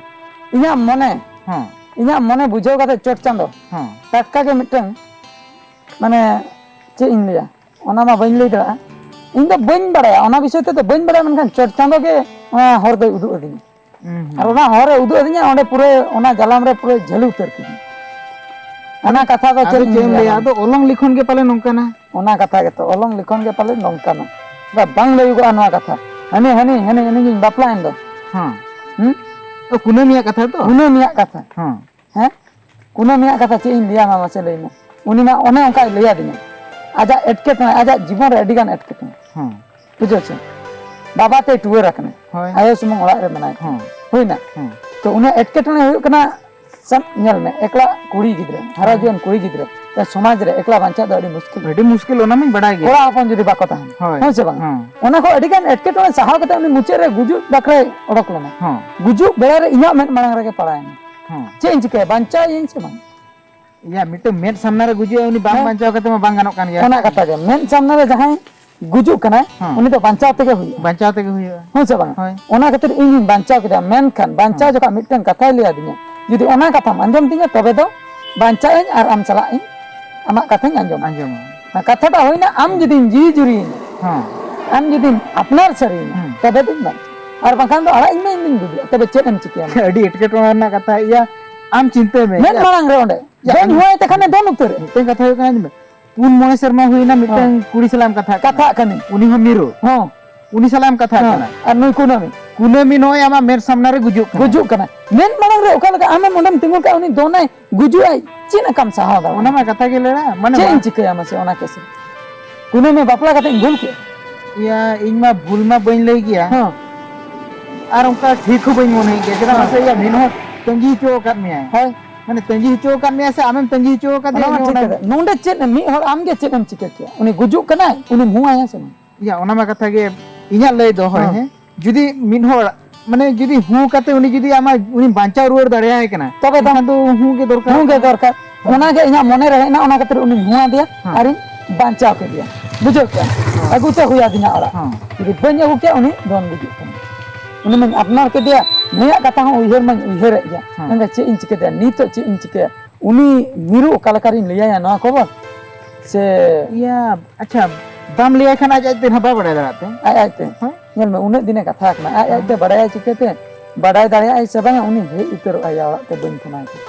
ᱤᱧᱟᱹᱜ ᱢᱚᱱᱮ, ᱦᱮᱸ᱾ ᱤᱧᱟᱹᱜ ᱢᱚᱱᱮ ᱵᱩᱡᱷᱟᱹᱣ ᱠᱟᱛᱮ ᱪᱚᱴ ᱪᱟᱸᱫᱚ, ᱦᱮᱸ᱾ ᱴᱟᱴᱠᱟ ᱜᱮ ᱢᱤᱫᱴᱟᱝ, ᱢᱟᱱᱮ, ᱪᱮᱫ ᱤᱧ ᱞᱟᱹᱭᱟ? ᱚᱱᱟ ᱢᱟ ᱵᱟᱹᱧ ᱞᱟᱹᱭ ᱫᱟᱲᱮᱭᱟᱜᱼᱟ᱾ ᱤᱧ ᱫᱚ ᱵᱟᱹᱧ ᱵᱟᱲᱟᱭᱟ, ᱚᱱᱟ ᱵᱤᱥᱚᱭ ᱛᱮᱫᱚ ᱵᱟᱹᱧ ᱵᱟᱲᱟᱭᱟ, ᱢᱮᱱᱠᱷᱟᱱ ᱪᱚᱴ ᱪᱟᱸᱫᱚ ᱜᱮ ᱚᱱᱟ ᱦᱚᱨ ᱫᱚᱭ ᱩᱫᱩᱜ ᱟᱹᱫᱤᱧᱟ᱾ ᱦᱩᱸ, ᱦᱩᱸ᱾ ᱟᱨ ᱚᱱᱟ ᱦᱚᱨ ᱮ ᱩᱫᱩᱜ ᱟᱹᱫᱤᱧᱟ, ᱚᱸᱰᱮ ᱯᱩᱨᱟᱹ ᱚᱱᱟ ᱡᱟᱞᱟᱢ ᱨᱮ ᱯᱩᱨᱟᱹ ᱡᱷᱟᱹᱞᱤ ᱩᱛᱟᱹᱨ ᱠᱤᱫᱤᱧᱟ᱾ ᱚᱱᱟ ᱠᱟᱛᱷᱟ ᱫᱚ ᱟᱫᱚ ᱪᱮᱫ ᱪᱮᱫ ᱤᱧ ᱮᱢ ᱞᱟᱹᱭᱟ? ᱞᱟᱹᱭᱟ? ᱟᱫᱚ ᱚᱞᱚᱝ ᱞᱤᱠᱷᱚᱱ ᱜᱮ ᱯᱟᱞᱮ ᱱᱚᱝᱠᱟᱱᱟ᱾ ᱚᱱᱟ ᱠᱟᱛᱷᱟ ᱜᱮᱛᱚ, ᱚᱞᱚᱝ ᱞᱤᱠᱷᱚᱱ ᱜᱮ ᱯᱟᱞᱮ ᱱᱚᱝᱠᱟᱱᱟ᱾ ᱵᱟ-, ᱵᱟᱝ ᱞᱟᱹᱭᱚᱜᱚᱜᱼᱟ ᱱᱚᱣᱟ ᱠᱟᱛᱷᱟ᱾ ᱦᱟᱹᱱᱤ, ᱦᱟᱹᱱᱤ, ᱦᱟᱹᱱᱤ, ᱦᱟᱹᱱᱤ ᱜᱤᱧ ᱵᱟᱯᱞᱟᱭᱮᱱ ᱫᱚ᱾ ᱦᱮᱸ᱾ ᱦᱩᱸ? ᱛᱚ, ᱠᱩᱱᱟᱹᱢᱤᱭᱟᱜ ᱠᱟᱛᱷᱟ ᱛᱚ? ᱠᱩᱱᱟᱹᱢᱤᱭᱟᱜ ᱠᱟᱛᱷᱟ᱾ ᱦᱮᱸ᱾ ᱦᱮᱸ? ᱠᱩᱱᱟᱹᱢᱤᱭᱟᱜ ᱠᱟᱛᱷᱟ ᱪᱮᱫ ᱤᱧ ᱞᱟᱹᱭᱟᱢᱟ ᱢᱟᱥᱮ ᱞᱟᱹᱭ ᱢᱮ᱾ ᱩᱱᱤ ᱢᱟ ᱚᱱᱮ ᱚᱱᱠᱟᱭ ᱞᱟᱹᱭᱟᱫᱤᱧᱟ᱾ ᱟᱡᱟᱜ ᱮᱴᱠᱮᱴᱚᱬᱮ, ᱟᱡᱟᱜ ᱡᱤᱵᱚᱱ ᱨᱮ ᱟᱹᱰᱤᱜᱟᱱ ᱮᱴᱠᱮᱴᱚᱬᱮ᱾ ᱦᱮᱸ᱾ ᱵᱩᱡᱷᱟᱹᱣ ᱪᱮ? ᱵᱟᱵᱟ ᱛᱮᱭ ᱴᱩᱣᱟᱹᱨ ᱟᱠᱟᱱᱟ᱾ ᱦᱳᱭ᱾ ᱟᱭᱳ ᱥᱩᱢᱩᱝ ᱚᱲᱟᱜ ᱨᱮ ᱢᱮᱱᱟᱭ ᱠᱟᱱᱟ᱾ ᱦᱮᱸ᱾ ᱦᱩᱭᱱᱟ? ᱦᱮᱸ᱾ ᱛᱚ ᱩᱱᱤᱭᱟᱜ ᱮᱴᱠᱮᱴᱚᱬᱮ ᱦᱩᱭᱩᱜ ᱠᱟᱱᱟ, ᱥᱟᱵ ᱧᱮᱞ ᱢᱮ, ᱮᱠᱞᱟ ᱠᱩᱲᱤ ᱜᱤᱫᱽᱨᱟᱹ, ᱦᱟᱨᱟ ᱦᱮᱸ᱾ ᱡᱩᱣᱟᱹᱱ ᱠᱩᱲᱤ ᱜᱤᱫᱽᱨᱟᱹ, ᱛᱚ ᱥᱚᱢᱟᱡᱽ ᱨᱮ ᱮᱠᱞᱟ ᱵᱟᱧᱪᱟᱜ ᱫᱚ ᱟᱹᱰᱤ ᱢᱩᱥᱠᱤᱞ᱾ ᱟᱹᱰᱤ ᱢᱩᱥᱠᱤᱞ, ᱚᱱᱟ ᱢᱟᱧ ᱵᱟᱰᱟᱭ ᱜᱮ᱾ ᱠᱚᱲᱟ ᱦᱚᱯᱚᱱ ᱡᱩᱫᱤ ᱵᱟᱠᱚ ᱛᱟᱦᱮᱱᱟ, ᱦᱳᱭ᱾ ᱦᱮᱸ ᱥᱮ ᱵᱟᱝ? ᱦᱮᱸ᱾ ᱚᱱᱟ ᱠᱚ ᱟᱹᱰᱤᱜᱟᱱ ᱮᱴᱠᱮᱴᱚᱬᱮ ᱥᱟᱦᱟᱣ ᱠᱟᱛᱮ ᱩᱱᱤ ᱢᱩᱪᱟᱹᱫ ᱨᱮ ᱜᱩᱡᱩᱜ ᱰᱟᱠᱨᱮ ᱚᱰᱚᱠ ᱞᱮᱱᱟ᱾ ᱦᱮᱸ᱾ ᱜᱩᱡᱩᱜ ᱵᱮᱲᱟ ᱨᱮ ᱤᱧᱟᱹᱜ ᱢᱮᱫ ᱢᱟᱲᱟᱝ ᱨᱮᱜᱮ ᱯᱟᱲᱟᱣᱮᱱᱟ᱾ ᱦᱮᱸ᱾ ᱪᱮᱫ ᱤᱧ ᱪᱤᱠᱟᱹᱭᱟ? ᱵᱟᱧᱪᱟᱣᱮᱭᱟᱹᱧ ᱥᱮ ᱵᱟᱝ? ᱭᱟ, ᱢᱤᱫᱴᱟᱝ ᱢᱮᱫ ᱥᱟᱢᱱᱟ ᱨᱮ ᱜᱩᱡᱩᱜᱼᱟ, ᱩᱱᱤ ᱵᱟᱝ ᱦᱮᱸ᱾ ᱵᱟᱧᱪᱟᱣ ᱠᱟᱛᱮ ᱢᱟ ᱵᱟᱝ ᱜᱟᱱᱚᱜ ᱠᱟᱱ ᱜᱮᱭᱟ᱾ ᱚᱱᱟ ᱠᱟᱛᱷᱟ ᱜᱮ, ᱢᱮᱫ ᱥᱟᱢᱱᱟ ᱨᱮ ᱡᱟᱦᱟᱸᱭ ᱜᱩᱡᱩᱜ ᱠᱟᱱᱟᱭ, ᱦᱮᱸ᱾ ᱩᱱᱤ ᱫᱚ ᱵᱟᱧᱪᱟᱣ ᱛᱮᱜᱮ ᱦᱩᱭᱩᱜᱼᱟ᱾ ᱵᱟᱧᱪᱟᱣ ᱛᱮᱜᱮ ᱦᱩᱭᱩᱜᱼᱟ᱾ ᱦᱮᱸ ᱥᱮ ᱵᱟᱝ? ᱦᱳᱭ᱾ ᱚᱱᱟ ᱠᱷᱟᱹᱛᱤᱨ ᱤᱧ ᱦᱚᱸᱧ ᱵᱟᱧᱪᱟᱣ ᱠᱮᱫᱟ, ᱢᱮᱱᱠᱷᱟᱱ ᱵᱟᱧᱪᱟᱣ ᱦᱮᱸ᱾ ᱡᱚᱠᱷᱚᱱ ᱢᱤᱫᱴᱟᱝ ᱠᱟᱛᱷᱟᱭ ᱞᱟᱹᱭ ᱟᱹᱫᱤᱧᱟ, ᱡᱩᱫᱤ ᱚᱱᱟ ᱠᱟᱛᱷᱟᱢ ᱟᱸᱡᱚᱢ ᱛᱤᱧᱟ, ᱛᱚᱵᱮ ᱫᱚ ᱵᱟᱧᱪᱟᱜ ᱟᱹᱧ ᱟᱨ ᱟᱢ ᱥᱟᱞᱟᱜ ᱤᱧ ᱟᱢᱟᱜ ᱠᱟᱛᱷᱟᱧ ᱟᱸᱡᱚᱢᱟ᱾ ᱟᱸᱡᱚᱢᱟ᱾ ᱚᱱᱟ ᱠᱟᱛᱷᱟᱴᱟᱜ ᱦᱩᱭᱱᱟ, ᱟᱢ ᱦᱮᱸ᱾ ᱡᱩᱫᱤᱢ ᱡᱤᱣᱤ ᱡᱩᱨᱤᱭᱤᱧᱟ, ᱦᱮᱸ᱾ ᱟᱢ ᱡᱩᱫᱤᱢ ᱟᱯᱱᱟᱨ ᱥᱟᱹᱨᱤᱭᱤᱧᱟ, ᱦᱮᱸ᱾ ᱛᱚᱵᱮ ᱫᱚᱧ ᱵᱟᱧᱪᱟᱜᱼᱟ᱾ ᱟᱨ ᱵᱟᱝᱠᱷᱟᱱ ᱫᱚ ᱟᱲᱟᱜ ᱤᱧ ᱢᱮ, ᱤᱧ ᱫᱩᱧ ᱜᱩᱡᱩᱜᱼᱟ᱾ ᱛᱚᱵᱮ ᱪᱮᱫ ᱮᱢ ᱪᱤᱠᱟᱹᱭᱟ? ᱟᱹᱰᱤ ᱮᱴᱠᱮᱴᱚᱬᱮ ᱨᱮᱱᱟᱜ ᱠᱟᱛᱷᱟ᱾ ᱤᱭᱟ, ᱟᱢ ᱪᱤᱱᱛᱟᱹᱭ ᱢᱮ᱾ ᱢᱮᱫ ᱤᱭᱟ, ᱢᱟᱲᱟᱝ ᱨᱮ ᱚᱸᱰᱮ ᱤᱭᱟ, ᱫᱚᱧ ᱟᱢ ᱦᱚᱦᱚᱭ ᱛᱮᱠᱷᱟᱱᱮ ᱫᱚᱱ ᱩᱛᱟᱹᱨ᱾ ᱢᱤᱫᱴᱮᱱ ᱠᱟᱛᱷᱟ ᱦᱩᱭᱩᱜ ᱠᱟᱱᱟ, ᱧᱮᱞ ᱢᱮ, ᱯᱩᱱ ᱢᱚᱬᱮ ᱥᱮᱨᱢᱟ ᱦᱩᱭᱱᱟ, ᱢᱤᱫᱴᱟᱝ ᱦᱮᱸ᱾ ᱠᱩᱲᱤ ᱥᱟᱞᱟᱜ ᱮᱢ ᱠᱟᱛᱷᱟᱜ ᱠᱟᱱᱟ᱾ ᱠᱟᱛᱷᱟᱜ ᱠᱟᱹᱱᱟᱹᱧ᱾ ᱩᱱᱤ ᱦᱚᱸ ᱢᱤᱨᱩ᱾ ᱦᱚᱸ᱾ ᱩᱱᱤ ᱥᱟᱞᱟᱜ ᱮᱢ ᱠᱟᱛᱷᱟᱜ ᱦᱮᱸ᱾ ᱠᱟᱱᱟ᱾ ᱟᱨ ᱱᱩᱭ ᱠᱩᱱᱟᱹᱢᱤ᱾ ᱠᱩᱱᱟᱹᱢᱤ ᱱᱚᱜᱼᱚᱭ ᱟᱢᱟᱜ ᱢᱮᱫ ᱥᱟᱢᱱᱟ ᱨᱮ ᱜᱩᱡᱩᱜ ᱠᱟᱱᱟ᱾ ᱜᱩᱡᱩᱜ ᱠᱟᱱᱟ᱾ ᱢᱮᱫ ᱢᱟᱲᱟᱝ ᱨᱮ ᱚᱠᱟ ᱞᱮᱠᱟ ᱟᱢᱮᱢ ᱚᱸᱰᱮᱢ ᱛᱤᱸᱜᱩ ᱠᱟᱜᱼᱟ, ᱩᱱᱤ ᱫᱚᱱᱟᱭ, ᱜᱩᱡᱩᱜᱼᱟᱭ, ᱪᱮᱫ ᱞᱮᱠᱟᱢ ᱥᱟᱦᱟᱣ ᱫᱟᱲᱮᱭᱟᱜᱼᱟ? ᱚᱱᱟ ᱢᱟ ᱠᱟᱛᱷᱟ ᱜᱮ ᱞᱟᱹᱭᱟ, ᱢᱟᱱᱮ ᱪᱮᱫ ᱢᱟ- ᱤᱧ ᱪᱤᱠᱟᱹᱭᱟ ᱢᱟᱥᱮ ᱚᱱᱟ ᱠᱮᱥ ᱨᱮ? ᱠᱩᱱᱟᱹᱢᱤ ᱵᱟᱯᱞᱟ ᱠᱟᱛᱮᱧ ᱵᱷᱩᱞ ᱠᱮᱫᱼᱟ? ᱤᱭᱟ, ᱤᱧ ᱢᱟ ᱵᱷᱩᱞ ᱢᱟ ᱵᱟᱹᱧ ᱞᱟᱹᱭ ᱜᱮᱭᱟ᱾ ᱦᱮᱸ᱾ ᱟᱨ ᱚᱱᱠᱟ ᱴᱷᱤᱠ ᱦᱚᱸ ᱵᱟᱹᱧ ᱢᱚᱱᱮᱭᱮᱫ ᱜᱮᱭᱟ᱾ ᱪᱮᱫᱟᱜ ᱦᱮᱸ᱾ ᱢᱟᱥᱮ, ᱤᱭᱟ, ᱢᱤᱫ ᱦᱚᱲ ᱛᱟᱺᱜᱤ ᱦᱚᱪᱚ ᱟᱠᱟᱫ ᱢᱮᱭᱟᱭ᱾ ᱦᱳᱭ᱾ ᱢᱟᱱᱮ ᱛᱟᱺᱜᱤ ᱦᱚᱪᱚ ᱟᱠᱟᱫ ᱢᱮᱭᱟ ᱥᱮ ᱟᱢᱮᱢ ᱛᱟᱺᱜᱤ ᱦᱚᱪᱚ ᱟᱠᱟᱫᱮᱭᱟ? ᱚᱱᱟ ᱢᱟ ᱤᱧ ᱴᱷᱤᱠ ᱚᱱᱟ ᱠᱟᱛᱷᱟ᱾ ᱱᱚᱰᱮ ᱪᱮᱫ ᱮᱢ, ᱢᱤᱫ ᱦᱚᱲ ᱟᱢ ᱜᱮ ᱪᱮᱫ ᱮᱢ ᱪᱤᱠᱟᱹ ᱠᱮᱭᱟ? ᱩᱱᱤ ᱜᱩᱡᱩᱜ ᱠᱟᱱᱟᱭ, ᱩᱱᱤᱢ ᱦᱩᱣᱟᱭᱟ ᱥᱮ ᱵᱟᱝ? ᱤᱭᱟ, ᱚᱱᱟ ᱢᱟ ᱠᱟᱛᱷᱟ ᱜᱮ, ᱤᱧᱟᱹᱜ ᱞᱟᱹᱭ ᱫᱚ, ᱦᱳᱭ, ᱦᱮᱸ᱾ ᱦᱮᱸ, ᱡᱩᱫᱤ ᱢᱤᱫ ᱦᱚᱲ, ᱢᱟᱱᱮ, ᱡᱩᱫᱤ ᱦᱩ ᱠᱟᱛᱮ ᱩᱱᱤ ᱡᱩᱫᱤ ᱟᱢᱟᱜ, ᱩᱱᱤ ᱵᱟᱧᱪᱟᱣ ᱨᱩᱣᱟᱹᱲ ᱫᱟᱲᱮᱭᱟᱭ ᱠᱟᱱᱟ, ᱛᱚᱵᱮ ᱫᱚ᱾ ᱮᱱᱠᱷᱟᱱ ᱫᱚ ᱦᱩ ᱜᱮ ᱫᱚᱨᱠᱟᱨ᱾ ᱦᱩ ᱜᱮ ᱫᱚᱨᱠᱟᱨ᱾ ᱚᱱᱟ ᱜᱮ ᱤᱧᱟᱹᱜ ᱢᱚᱱᱮ ᱨᱮ ᱦᱮᱡ ᱮᱱᱟ, ᱚᱱᱟ ᱠᱷᱟᱹᱛᱤᱨ ᱩᱱᱤᱧ ᱦᱩ ᱟᱫᱮᱭᱟ ᱦᱮᱸ᱾ ᱟᱨᱤᱧ ᱵᱟᱧᱪᱟᱣ ᱠᱮᱫᱮᱭᱟ᱾ ᱵᱩᱡᱷᱟᱹᱣ ᱠᱮᱜᱼᱟ? ᱦᱮᱸ᱾ ᱟᱹᱜᱩ ᱛᱮ ᱦᱩᱭ ᱟᱹᱫᱤᱧᱟ ᱚᱲᱟᱜ᱾ ᱦᱮᱸ᱾ ᱡᱩᱫᱤ ᱵᱟᱹᱧ ᱟᱹᱜᱩ ᱠᱮᱭᱟ, ᱩᱱᱤ ᱫᱚᱱ ᱜᱩᱡᱩᱜ ᱠᱟᱱᱟ᱾ ᱩᱱᱤ ᱢᱟᱧ ᱟᱯᱱᱟᱨ ᱠᱮᱫᱮᱭᱟ, ᱱᱩᱭᱟᱜ ᱠᱟᱛᱷᱟ ᱦᱚᱸ ᱩᱭᱦᱟᱹᱨ ᱢᱟᱧ ᱩᱭᱦᱟᱹᱨᱮᱫ ᱜᱮᱭᱟ᱾ ᱦᱮᱸ᱾ ᱢᱮᱱᱫᱟ, ᱪᱮᱫ ᱤᱧ ᱪᱤᱠᱟᱹᱭᱟ ᱱᱤᱛᱚᱜ, ᱪᱮᱫ ᱤᱧ ᱪᱤᱠᱟᱹᱭᱟ? ᱩᱱᱤ ᱢᱤᱨᱩ ᱚᱠᱟ ᱞᱮᱠᱟᱨᱤᱧ ᱞᱟᱹᱭᱟᱭᱟ ᱱᱚᱣᱟ ᱠᱷᱚᱵᱚᱨ? ᱥᱮ ᱤᱭᱟᱹ, ᱟᱪᱪᱷᱟ, ᱵᱟᱢ ᱞᱟᱹᱭᱟᱭ ᱠᱷᱟᱱ ᱟᱡ ᱟᱡ ᱛᱮ ᱱᱟᱦᱟᱜ ᱵᱟᱭ ᱵᱟᱲᱟᱭ ᱫᱟᱲᱮᱭᱟᱜ ᱛᱮ᱾ ᱟᱡ ᱟᱡ ᱛᱮ᱾ ᱦᱮᱸ? ᱧᱮᱞ ᱢᱮ, ᱩᱱᱟᱹᱜ ᱫᱤᱱᱮ ᱠᱟᱛᱷᱟ ᱠᱟᱱᱟ, ᱟᱡ ᱟᱡ ᱛᱮ ᱦᱮᱸ᱾ ᱵᱟᱲᱟᱭᱟᱭ ᱪᱤᱠᱟᱹᱛᱮ? ᱵᱟᱰᱟᱭ ᱫᱟᱲᱮᱭᱟᱜᱼᱟᱭ ᱥᱮ ᱵᱟᱝᱟ, ᱩᱱᱤ ᱦᱮᱡ ᱩᱛᱟᱹᱨᱚᱜᱼᱟᱭ ᱚᱲᱟᱜ ᱛᱮ, ᱵᱟᱹᱧ ᱯᱷᱳᱱᱟᱭ ᱠᱷᱟᱱ᱾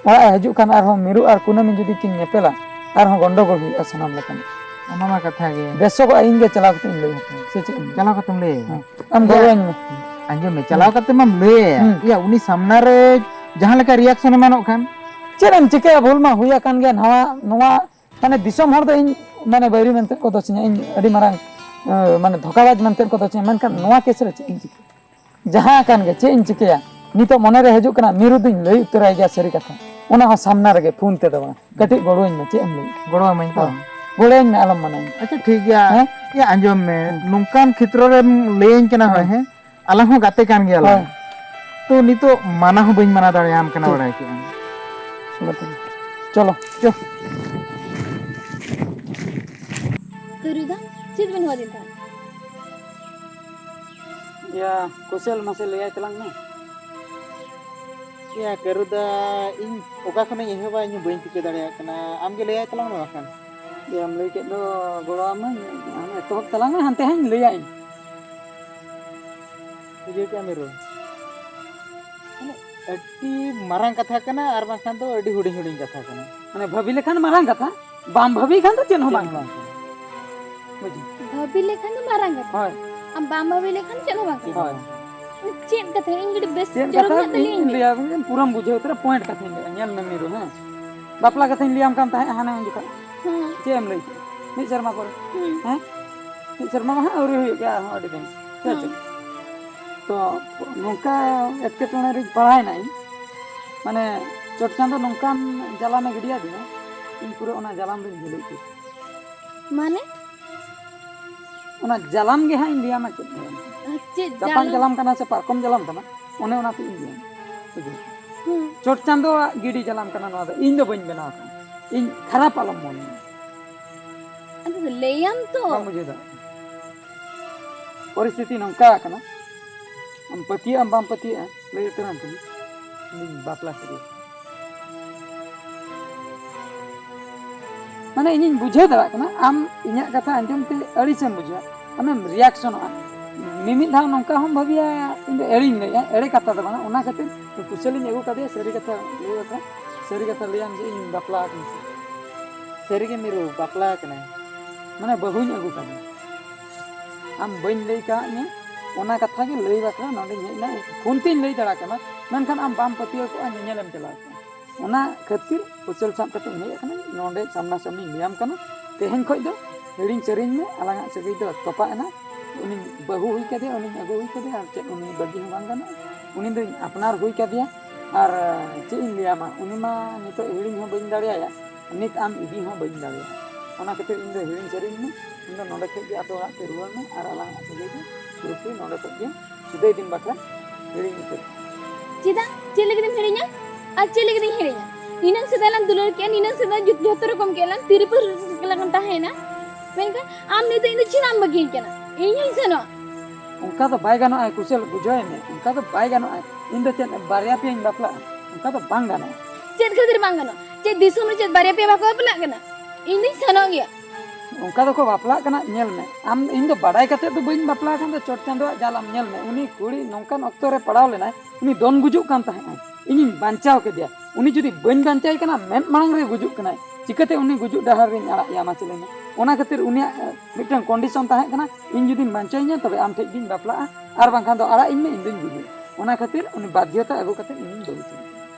ᱚᱲᱟᱜ ᱮ ᱦᱤᱡᱩᱜ ᱠᱷᱟᱱ ᱟᱨᱦᱚᱸ ᱢᱤᱨᱩ ᱟᱨ ᱠᱩᱱᱟᱹᱢᱤ ᱡᱩᱫᱤ ᱠᱤᱱ ᱧᱮᱯᱮᱞᱟ, ᱟᱨᱦᱚᱸ ᱜᱚᱱᱰᱚᱜᱳᱞ ᱦᱩᱭᱩᱜᱼᱟ ᱥᱟᱱᱟᱢ ᱞᱮᱠᱟᱱᱟᱜ᱾ ᱚᱱᱟ ᱢᱟ ᱠᱟᱛᱷᱟ ᱜᱮ᱾ ᱵᱮᱥᱚᱜᱚᱜᱼᱟ, ᱤᱧ ᱜᱮ ᱪᱟᱞᱟᱣ ᱠᱟᱛᱮ ᱤᱧ ᱞᱟᱹᱭ ᱟᱠᱚᱣᱟ, ᱥᱮ ᱪᱮᱫ ᱮᱢ ᱞᱟᱹᱭᱟ? ᱪᱟᱞᱟᱣ ᱠᱟᱛᱮᱢ ᱞᱟᱹᱭ ᱟᱭᱟ? ᱦᱮᱸ᱾ ᱟᱢ ᱤᱭᱟ, ᱜᱚᱲᱚᱣᱟᱹᱧ ᱢᱮ᱾ ᱟᱸᱡᱚᱢ ᱢᱮ, ᱪᱟᱞᱟᱣ ᱦᱩᱸ᱾ ᱠᱟᱛᱮ ᱢᱟᱢ ᱞᱟᱹᱭ ᱟᱭᱟ᱾ ᱦᱩᱸ᱾ ᱤᱭᱟ, ᱩᱱᱤ ᱥᱟᱢᱱᱟ ᱨᱮ ᱡᱟᱦᱟᱸ ᱞᱮᱠᱟ reaction ᱮ ᱮᱢᱟᱱᱚᱜ ᱠᱷᱟᱱ? ᱪᱮᱫ ᱮᱢ ᱪᱤᱠᱟᱹᱭᱟ, ᱵᱷᱩᱞ ᱢᱟ ᱦᱩᱭ ᱟᱠᱟᱱ ᱜᱮ᱾ ᱱᱟᱣᱟ, ᱱᱚᱣᱟ, ᱢᱟᱱᱮ, ᱫᱤᱥᱚᱢ ᱦᱚᱲ ᱫᱚ ᱤᱧ, ᱢᱟᱱᱮ, ᱵᱟᱹᱭᱨᱤ ᱢᱮᱱᱛᱮ ᱠᱚ ᱫᱚᱥᱤᱧᱟ, ᱤᱧ ᱟᱹᱰᱤ ᱢᱟᱨᱟᱝ, ᱮ, ᱢᱟᱱᱮ, ᱫᱷᱳᱠᱟᱵᱟᱡᱽ ᱢᱮᱱᱛᱮ ᱠᱚ ᱫᱚᱥᱤᱧᱟ, ᱢᱮᱱᱠᱷᱟᱱ ᱱᱚᱣᱟ case ᱨᱮ ᱪᱮᱫ ᱤᱧ ᱪᱤᱠᱟᱹᱭᱟ? ᱡᱟᱦᱟᱸ ᱟᱠᱟᱱ ᱜᱮ, ᱪᱮᱫ ᱤᱧ ᱪᱤᱠᱟᱹᱭᱟ? ᱱᱤᱛᱚᱜ ᱢᱚᱱᱮ ᱨᱮ ᱦᱤᱡᱩᱜ ᱠᱟᱱᱟ, ᱢᱤᱨᱩ ᱫᱩᱧ ᱞᱟᱹᱭ ᱩᱛᱟᱹᱨᱟᱭ ᱜᱮᱭᱟ ᱥᱟᱹᱨᱤ ᱠᱟᱛᱷᱟ, ᱚᱱᱟ ᱦᱚᱸ ᱥᱟᱢᱱᱟ ᱨᱮᱜᱮ ᱯᱷᱳᱱ ᱛᱮᱫᱚ ᱵᱟᱝ᱾ ᱠᱟᱹᱴᱤᱡ ᱜᱚᱲᱚᱣᱟᱹᱧ ᱢᱮ, ᱪᱮᱫ ᱮᱢ ᱞᱟᱹᱭᱮᱫᱼᱟ? ᱜᱚᱲᱚᱣᱟᱢᱟᱹᱧ ᱛᱚ? ᱦᱳᱭ᱾ ᱜᱚᱲᱚᱣᱟᱹᱧ ᱢᱮ, ᱟᱞᱚᱢ ᱢᱟᱱᱟᱧᱟ᱾ ᱟᱪᱪᱷᱟ, ᱴᱷᱤᱠ ᱜᱮᱭᱟ᱾ ᱦᱮᱸ? ᱤᱭᱟᱹ, ᱟᱸᱡᱚᱢ ᱢᱮ, ᱦᱮᱸ᱾ ᱱᱚᱝᱠᱟᱱ ᱠᱷᱮᱛᱨᱚ ᱨᱮᱢ ᱞᱟᱹᱭᱟᱹᱧ ᱠᱟᱱᱟ, ᱦᱳᱭ, ᱦᱮᱸ᱾ ᱦᱮᱸ? ᱟᱞᱟᱝ ᱦᱚᱸ ᱜᱟᱛᱮ ᱠᱟᱱ ᱜᱮᱭᱟᱞᱟᱝ᱾ ᱦᱳᱭ᱾ ᱛᱚ, ᱱᱤᱛᱚᱜ ᱢᱟᱱᱟ ᱦᱚᱸ ᱵᱟᱹᱧ ᱢᱟᱱᱟ ᱫᱟᱲᱮᱭᱟᱢ ᱠᱟᱱᱟ, ᱴᱷᱤᱠ᱾ ᱵᱟᱲᱟᱭ ᱠᱮᱜᱼᱟᱢ᱾ ᱪᱚᱞᱚ ᱛᱚᱵᱮ᱾ ᱪᱚᱞᱚ᱾ ᱪᱚ᱾ ᱠᱟᱹᱨᱩ ᱫᱟ, ᱪᱮᱫ ᱵᱮᱱ ᱦᱚᱦᱚ ᱟᱹᱫᱤᱧ ᱛᱟᱦᱮᱸᱫ? ᱭᱟ, ᱠᱩᱥᱟᱹᱞ ᱢᱟᱥᱮ ᱞᱟᱹᱭᱟᱭ ᱛᱟᱞᱟᱝ ᱢᱮ᱾ ᱭᱟ, ᱠᱟᱹᱨᱩ ᱫᱟ, ᱤᱧ ᱚᱠᱟ ᱠᱷᱚᱱᱤᱧ ᱮᱦᱚᱵᱟ, ᱤᱧ ᱦᱚᱸ ᱵᱟᱹᱧ ᱴᱷᱤᱠᱟᱹ ᱫᱟᱲᱮᱭᱟᱜ ᱠᱟᱱᱟ᱾ ᱟᱢ ᱜᱮ ᱞᱟᱹᱭᱟᱭ ᱛᱟᱞᱟᱝ ᱢᱮ ᱵᱟᱠᱷᱟᱱ᱾ ᱭᱟᱢ ᱞᱟᱹᱭ ᱠᱮᱫ ᱫᱚ, ᱜᱚᱲᱚ ᱟᱢᱟᱹᱧ, ᱟᱢ ᱮᱛᱚᱦᱚᱵ ᱛᱟᱞᱟᱝ ᱢᱮ, ᱦᱟᱱᱛᱮ ᱦᱟᱸᱜ ᱤᱧ ᱞᱟᱹᱭᱟ ᱤᱧ᱾ ᱵᱩᱡᱷᱟᱹᱣ ᱠᱮᱜᱼᱟ ᱢᱤᱨᱩ? ᱢᱟᱱᱮ ᱟᱹᱰᱤ ᱢᱟᱨᱟᱝ ᱠᱟᱛᱷᱟ ᱠᱟᱱᱟ ᱟᱨ ᱵᱟᱝᱠᱷᱟᱱ ᱫᱚ ᱟᱹᱰᱤ ᱦᱩᱰᱤᱧ ᱦᱩᱰᱤᱧ ᱠᱟᱛᱷᱟ ᱠᱟᱱᱟ᱾ ᱢᱟᱱᱮ ᱵᱷᱟᱹᱵᱤ ᱞᱮᱠᱷᱟᱱ ᱢᱟᱨᱟᱝ ᱠᱟᱛᱷᱟ, ᱵᱟᱢ ᱵᱷᱟᱹᱵᱤ ᱠᱷᱟᱱ ᱫᱚ ᱪᱮᱫ ᱦᱚᱸ ᱪᱮᱫ ᱵᱟᱝ ᱦᱚᱸ ᱠᱟᱱᱟ᱾ ᱵᱟᱝ ᱠᱟᱱᱟ᱾ ᱵᱩᱡᱷᱟᱹᱣ? ᱵᱷᱟᱹᱵᱤ ᱞᱮᱠᱷᱟᱱ ᱫᱚ ᱢᱟᱨᱟᱝ ᱠᱟᱛᱷᱟ᱾ ᱦᱳᱭ᱾ ᱟᱢ ᱵᱟᱢ ᱵᱷᱟᱹᱵᱤ ᱞᱮᱠᱷᱟᱱ ᱪᱮᱫ ᱦᱚᱸ ᱵᱟᱝ ᱠᱟᱱᱟ᱾ ᱦᱳᱭ᱾ ᱪᱮᱫ ᱠᱟᱛᱷᱟ? ᱤᱧ ᱠᱟᱹᱴᱤᱡ ᱵᱮᱥ ᱪᱮᱫ ᱪᱚᱨᱚᱠ ᱠᱟᱛᱷᱟ ᱧᱚᱜ ᱛᱮ ᱤᱧ ᱞᱟᱹᱭ ᱢᱮ᱾ ᱞᱟᱹᱭᱟ, ᱯᱩᱨᱟᱹᱢ ᱵᱩᱡᱷᱟᱹᱣ ᱩᱛᱟᱹᱨᱟ, point ᱠᱟᱛᱷᱟᱧ ᱞᱟᱹᱭᱟ, ᱧᱮᱞ ᱢᱮ ᱢᱤᱨᱩ, ᱦᱮᱸ? ᱵᱟᱯᱞᱟ ᱠᱟᱛᱷᱟᱧ ᱞᱟᱹᱭᱟᱢ ᱠᱟᱱ ᱛᱟᱦᱮᱸᱫ ᱦᱟᱱᱮ ᱩᱱ ᱡᱚᱠᱷᱚᱱ᱾ ᱦᱮᱸ᱾ ᱪᱮᱫ ᱮᱢ ᱞᱟᱹᱭ ᱠᱮᱫᱟ? ᱢᱤᱫ ᱥᱮᱨᱢᱟ ᱯᱚᱨᱮ᱾ ᱦᱮᱸ᱾ ᱦᱮᱸ? ᱢᱤᱫ ᱥᱮᱨᱢᱟ ᱢᱟ ᱦᱟᱸᱜ ᱟᱹᱣᱨᱤ ᱦᱩᱭᱩᱜ ᱜᱮᱭᱟ ᱟᱨᱦᱚᱸ ᱟᱹᱰᱤ ᱫᱤᱱ᱾ ᱦᱮᱸ ᱪᱮ? ᱦᱮᱸ᱾ ᱛᱚ, ᱱᱚᱝᱠᱟ ᱮᱴᱠᱮᱴᱚᱬᱮ ᱨᱤᱧ ᱯᱟᱲᱟᱣᱮᱱᱟ ᱤᱧ᱾ ᱢᱟᱱᱮ, ᱪᱚᱴ ᱪᱟᱸᱫᱚ ᱱᱚᱝᱠᱟᱱ ᱡᱟᱞᱟᱢᱮ ᱜᱤᱰᱤᱭᱟᱫᱤᱧᱟ, ᱤᱧ ᱯᱩᱨᱟᱹ ᱚᱱᱟ ᱡᱟᱞᱟᱢ ᱨᱤᱧ ᱡᱷᱟᱹᱞᱤ ᱩᱛᱟᱹᱨ᱾ ᱢᱟᱱᱮ? ᱚᱱᱟ ᱡᱟᱞᱟᱢ ᱜᱮ ᱦᱟᱸᱜ ᱤᱧ ᱞᱟᱹᱭᱟᱢᱟ, ᱪᱮᱫ ᱡᱟᱞᱟᱢ? ᱪᱮᱫ ᱪᱟᱯᱟᱫ ᱡᱟᱞᱟᱢ? ᱡᱟᱞᱟᱢ ᱠᱟᱱᱟ ᱥᱮ ᱯᱟᱨᱠᱚᱢ ᱡᱟᱞᱟᱢ ᱠᱟᱱᱟ, ᱚᱱᱮ ᱚᱱᱟ ᱛᱮ ᱤᱧ ᱞᱟᱹᱭᱟᱢᱟ᱾ ᱵᱩᱡᱷᱟᱹᱣ? ᱦᱩᱸ᱾ ᱪᱚᱴ ᱪᱟᱸᱫᱚᱣᱟᱜ ᱜᱤᱰᱤ ᱡᱟᱞᱟᱢ ᱠᱟᱱᱟ ᱱᱚᱣᱟ ᱫᱚ, ᱤᱧ ᱫᱚ ᱵᱟᱹᱧ ᱵᱮᱱᱟᱣ ᱠᱟᱜᱼᱟ᱾ ᱤᱧ ᱠᱷᱟᱨᱟᱯ ᱟᱞᱚᱢ ᱢᱚᱱᱮᱭᱟ᱾ ᱟᱫᱚ ᱞᱟᱹᱭᱟᱢ ᱛᱚ᱾ ᱵᱟᱢ ᱵᱩᱡᱷᱟᱹᱣ ᱫᱟᱲᱮᱭᱟᱜ ᱠᱟᱱᱟ᱾ ᱯᱚᱨᱤᱥᱛᱷᱤᱛᱤ ᱱᱚᱝᱠᱟ ᱟᱠᱟᱱᱟ, ᱟᱢ ᱯᱟᱹᱛᱭᱟᱹᱜ ᱟᱢ ᱵᱟᱢ ᱯᱟᱹᱛᱭᱟᱹᱜᱼᱟ, ᱞᱟᱹᱭ ᱩᱛᱟᱹᱨᱟᱢ ᱠᱟᱹᱱᱟᱹᱧ, ᱤᱧ ᱵᱟᱯᱞᱟ ᱥᱟᱹᱨᱤ᱾ ᱢᱟᱱᱮ, ᱤᱧᱤᱧ ᱵᱩᱡᱷᱟᱹᱣ ᱫᱟᱲᱮᱭᱟᱜ ᱠᱟᱱᱟ, ᱟᱢ ᱤᱧᱟᱹᱜ ᱠᱟᱛᱷᱟ ᱟᱸᱡᱚᱢ ᱛᱮ ᱟᱹᱲᱤᱥᱮᱢ ᱵᱩᱡᱷᱟᱹᱣᱟ, ᱟᱢᱮᱢ ᱨᱤᱭᱟᱠᱥᱚᱱᱚᱜᱼᱟ᱾ ᱢᱤᱢᱤᱫ ᱫᱷᱟᱣ ᱱᱚᱝᱠᱟ ᱦᱚᱸᱢ ᱵᱷᱟᱹᱵᱤᱭᱟ, ᱤᱧ ᱫᱚ ᱮᱲᱮᱧ ᱞᱟᱹᱭᱮᱜᱼᱟ, ᱮᱲᱮ ᱠᱟᱛᱷᱟ ᱫᱚ ᱵᱟᱝᱟ, ᱚᱱᱟ ᱠᱷᱟᱹᱛᱤᱨ ᱠᱩᱥᱟᱹᱞᱤᱧ ᱟᱹᱜᱩ ᱠᱟᱫᱮᱭᱟ, ᱥᱟᱹᱨᱤ ᱠᱟᱛᱷᱟ ᱞᱟᱹᱭ ᱵᱟᱠᱷᱨᱟ, ᱥᱟᱹᱨᱤ ᱠᱟᱛᱷᱟ ᱞᱟᱹᱭᱟᱢ ᱡᱮ ᱤᱧ ᱵᱟᱯᱞᱟ ᱟᱠᱟᱱᱟ᱾ ᱥᱟᱹᱨᱤᱜᱮ ᱢᱤᱨᱩ ᱵᱟᱯᱞᱟ ᱟᱠᱟᱱᱟᱭ, ᱢᱟᱱᱮ ᱵᱟᱹᱦᱩᱧ ᱟᱹᱜᱩ ᱠᱟᱫᱮᱭᱟ᱾ ᱟᱢ ᱵᱟᱹᱧ ᱞᱟᱹᱭ ᱠᱟᱜ ᱢᱮ, ᱚᱱᱟ ᱠᱟᱛᱷᱟ ᱜᱮ ᱞᱟᱹᱭ ᱵᱟᱠᱷᱨᱟ ᱱᱚᱰᱮᱧ ᱦᱮᱡ ᱮᱱᱟ᱾ ᱯᱷᱳᱱ ᱛᱤᱧ ᱞᱟᱹᱭ ᱫᱟᱲᱮ ᱠᱮᱢᱟ, ᱢᱮᱱᱠᱷᱟᱱ ᱟᱢ ᱵᱟᱢ ᱯᱟᱹᱛᱭᱟᱹᱣ ᱠᱚᱜᱼᱟ, ᱧᱮᱧᱮᱞᱮᱢ ᱪᱟᱞᱟᱣ ᱠᱚᱜᱼᱟ᱾ ᱚᱱᱟ ᱠᱷᱟᱹᱛᱤᱨ ᱩᱪᱟᱹᱞ ᱥᱟᱵ ᱠᱟᱛᱮᱧ ᱦᱮᱡ ᱟᱠᱟᱱᱟ᱾ ᱱᱚᱰᱮ ᱥᱟᱢᱱᱟ ᱥᱟᱢᱱᱤᱧ ᱞᱟᱹᱭᱟᱢ ᱠᱟᱱᱟ, ᱛᱮᱦᱮᱧ ᱠᱷᱚᱡ ᱫᱚ ᱦᱤᱲᱤᱧ ᱥᱟᱹᱨᱤᱧ ᱢᱮ, ᱟᱞᱟᱝᱟᱜ ᱥᱟᱹᱜᱟᱹᱭ ᱫᱚ ᱛᱚᱯᱟᱜ ᱮᱱᱟ᱾ ᱩᱱᱤ ᱵᱟᱹᱦᱩ ᱦᱩᱭ ᱠᱟᱫᱮᱭᱟ, ᱩᱱᱤᱧ ᱟᱹᱜᱩ ᱦᱩᱭ ᱠᱟᱫᱮᱭᱟ, ᱟᱨ ᱪᱮᱫ ᱩᱱᱤ ᱵᱟᱹᱜᱤ ᱦᱚᱸ ᱵᱟᱝ ᱜᱟᱱᱚᱜᱼᱟ᱾ ᱩᱱᱤ ᱫᱚᱧ ᱟᱯᱱᱟᱨ ᱦᱩᱭ ᱠᱟᱫᱮᱭᱟ, ᱟᱨ ᱪᱮᱫ ᱤᱧ ᱞᱟᱹᱭᱟᱢᱟ, ᱩᱱᱤ ᱢᱟ ᱱᱤᱛᱚᱜ ᱦᱤᱲᱤᱧ ᱦᱚᱸ ᱵᱟᱹᱧ ᱫᱟᱲᱮᱭᱟᱭᱟ, ᱱᱤᱛ ᱟᱢ ᱤᱫᱤ ᱦᱚᱸ ᱵᱟᱹᱧ ᱫᱟᱲᱮᱭᱟᱜᱼᱟ᱾ ᱚᱱᱟ ᱠᱷᱟᱹᱛᱤᱨ ᱤᱧ ᱫᱚ ᱦᱤᱲᱤᱧ ᱥᱟᱹᱨᱤᱧ ᱢᱮ, ᱤᱧ ᱫᱚ ᱱᱚᱰᱮ ᱠᱷᱚᱡ ᱜᱮ ᱟᱯᱮ ᱚᱲᱟᱜ ᱛᱮ ᱨᱩᱣᱟᱹᱲ ᱢᱮ, ᱟᱨ ᱟᱞᱟᱝᱟᱜ ᱥᱟᱹᱜᱟᱹᱭ ᱫᱚ ᱯᱩᱨᱟᱹᱯᱩᱨᱤ ᱱᱚᱰᱮ ᱠᱷᱚᱡ ᱜᱮ ᱥᱩᱫᱟᱹᱭ ᱫᱤᱱ ᱵᱟᱠᱷᱨᱟ ᱦᱤᱲᱤᱧ ᱩᱛᱟᱹᱨ᱾ ᱪᱮᱫᱟᱜ? ᱪᱮᱫ ᱞᱟᱹᱜᱤᱫ ᱮᱢ ᱦᱤᱲᱤᱧᱟ? ᱟᱨ ᱪᱮᱫ ᱞᱟᱹᱜᱤᱫ ᱤᱧ ᱦᱤᱲᱤᱧᱟ? ᱱᱤᱱᱟᱹᱜ ᱥᱮᱫᱟᱭ ᱞᱟᱝ ᱫᱩᱞᱟᱹᱲ ᱠᱮᱜᱼᱟ, ᱱᱤᱱᱟᱹᱜ ᱥᱮᱫᱟᱭ ᱡᱚᱛᱚ ᱨᱚᱠᱚᱢ ᱠᱮᱜᱼᱟ ᱞᱟᱝ, ᱛᱤᱨᱤᱯᱩᱨ ᱞᱟᱝ ᱛᱟᱦᱮᱸᱭᱮᱱᱟ, ᱢᱮᱱᱠᱷᱟᱱ ᱟᱢ ᱱᱤᱛᱚᱜ ᱤᱧ ᱫᱚ ᱪᱮᱫᱟᱜ ᱮᱢ ᱵᱟᱹᱜᱤᱭᱟᱹᱧ ᱠᱟᱱᱟ? ᱤᱧ ᱦᱚᱸᱧ ᱥᱮᱱᱚᱜᱼᱟ᱾ ᱚᱱᱠᱟ ᱫᱚ ᱵᱟᱭ ᱜᱟᱱᱚᱜᱼᱟ ᱠᱩᱥᱟᱹᱞ, ᱵᱩᱡᱷᱟᱹᱣ ᱢᱮ, ᱚᱱᱠᱟ ᱫᱚ ᱵᱟᱭ ᱜᱟᱱᱚᱜᱼᱟ᱾ ᱤᱧ ᱫᱚ ᱪᱮᱫ ᱵᱟᱨᱭᱟ ᱯᱮᱭᱟᱧ ᱵᱟᱯᱞᱟᱜᱼᱟ? ᱚᱱᱠᱟ ᱫᱚ ᱵᱟᱝ ᱜᱟᱱᱚᱜᱼᱟ᱾ ᱪᱮᱫ ᱠᱷᱟᱹᱛᱤᱨ ᱵᱟᱝ ᱜᱟᱱᱚᱜᱼᱟ? ᱪᱮᱫ ᱫᱤᱥᱚᱢ ᱨᱮ ᱪᱮᱫ ᱵᱟᱨᱭᱟ ᱯᱮᱭᱟ ᱵᱟᱠᱚ ᱵᱟᱯᱞᱟᱜ ᱠᱟᱱᱟ? ᱤᱧ ᱫᱚᱧ ᱥᱮᱱᱚᱜ ᱜᱮᱭᱟ᱾ ᱚᱱᱠᱟ ᱫᱚᱠᱚ ᱵᱟᱯᱞᱟᱜ ᱠᱟᱱᱟ᱾ ᱧᱮᱞ ᱢᱮ ᱟᱢ, ᱤᱧ ᱫᱚ ᱵᱟᱰᱟᱭ ᱠᱟᱛᱮ ᱫᱚ ᱵᱟᱹᱧ ᱵᱟᱯᱞᱟ ᱟᱠᱟᱱ ᱫᱚ, ᱪᱚᱴ ᱪᱟᱸᱫᱳᱣᱟᱜ ᱡᱟᱞᱟᱢ ᱧᱮᱞ ᱢᱮ᱾ ᱩᱱᱤ ᱠᱩᱲᱤ ᱱᱚᱝᱠᱟᱱ ᱚᱠᱛᱚ ᱨᱮ ᱯᱟᱲᱟᱣ ᱞᱮᱱᱟᱭ, ᱩᱱᱤ ᱫᱚᱱ ᱜᱩᱡᱩᱜ ᱠᱟᱱ ᱛᱟᱦᱮᱸᱜᱼᱟᱭ, ᱤᱧᱤᱧ ᱵᱟᱧᱪᱟᱣ ᱠᱮᱫᱮᱭᱟ᱾ ᱩᱱᱤ ᱡᱩᱫᱤ ᱵᱟᱹᱧ ᱵᱟᱧᱪᱟᱣ ᱠᱟᱱᱟ, ᱢᱮᱫ ᱢᱟᱲᱟᱝ ᱨᱮ ᱜᱩᱡᱩᱜ ᱠᱟᱱᱟᱭ, ᱪᱤᱠᱟᱹᱛᱮ ᱩᱱᱤ ᱜᱩᱡᱩᱜ ᱰᱟᱦᱟᱨ ᱨᱤᱧ ᱟᱲᱟᱜ ᱮᱭᱟ? ᱢᱟ ᱪᱮ ᱞᱟᱹᱭ ᱢᱮ᱾ ᱚᱱᱟ ᱠᱷᱟᱹᱛᱤᱨ ᱩᱱᱤᱭᱟᱜ ᱢᱤᱫᱴᱟᱝ ᱠᱚᱱᱰᱤᱥᱚᱱ ᱛᱟᱦᱮᱸ ᱠᱟᱱᱟ, ᱤᱧ ᱡᱩᱫᱤᱢ ᱵᱟᱧᱪᱟᱣᱤᱧᱟ ᱛᱚᱵᱮ ᱟᱢ ᱴᱷᱮᱡ ᱜᱤᱧ ᱵᱟᱯᱞᱟᱜᱼᱟ, ᱟᱨ ᱵᱟᱝᱠᱷᱟᱱ ᱫᱚ ᱟᱲᱟᱜ ᱤᱧ ᱢᱮ, ᱤᱧ ᱫᱩᱧ ᱜᱩᱡᱩᱜᱼᱟ᱾ ᱚᱱᱟ ᱠᱷᱟᱹᱛᱤᱨ ᱩᱱᱤ ᱵᱟᱫᱽᱫᱷᱚᱛᱟ ᱟᱹᱜᱩ ᱠᱟᱛᱮ ᱤᱧᱤᱧ ᱵᱟᱹᱦᱩ ᱠᱮᱫᱮᱭᱟ᱾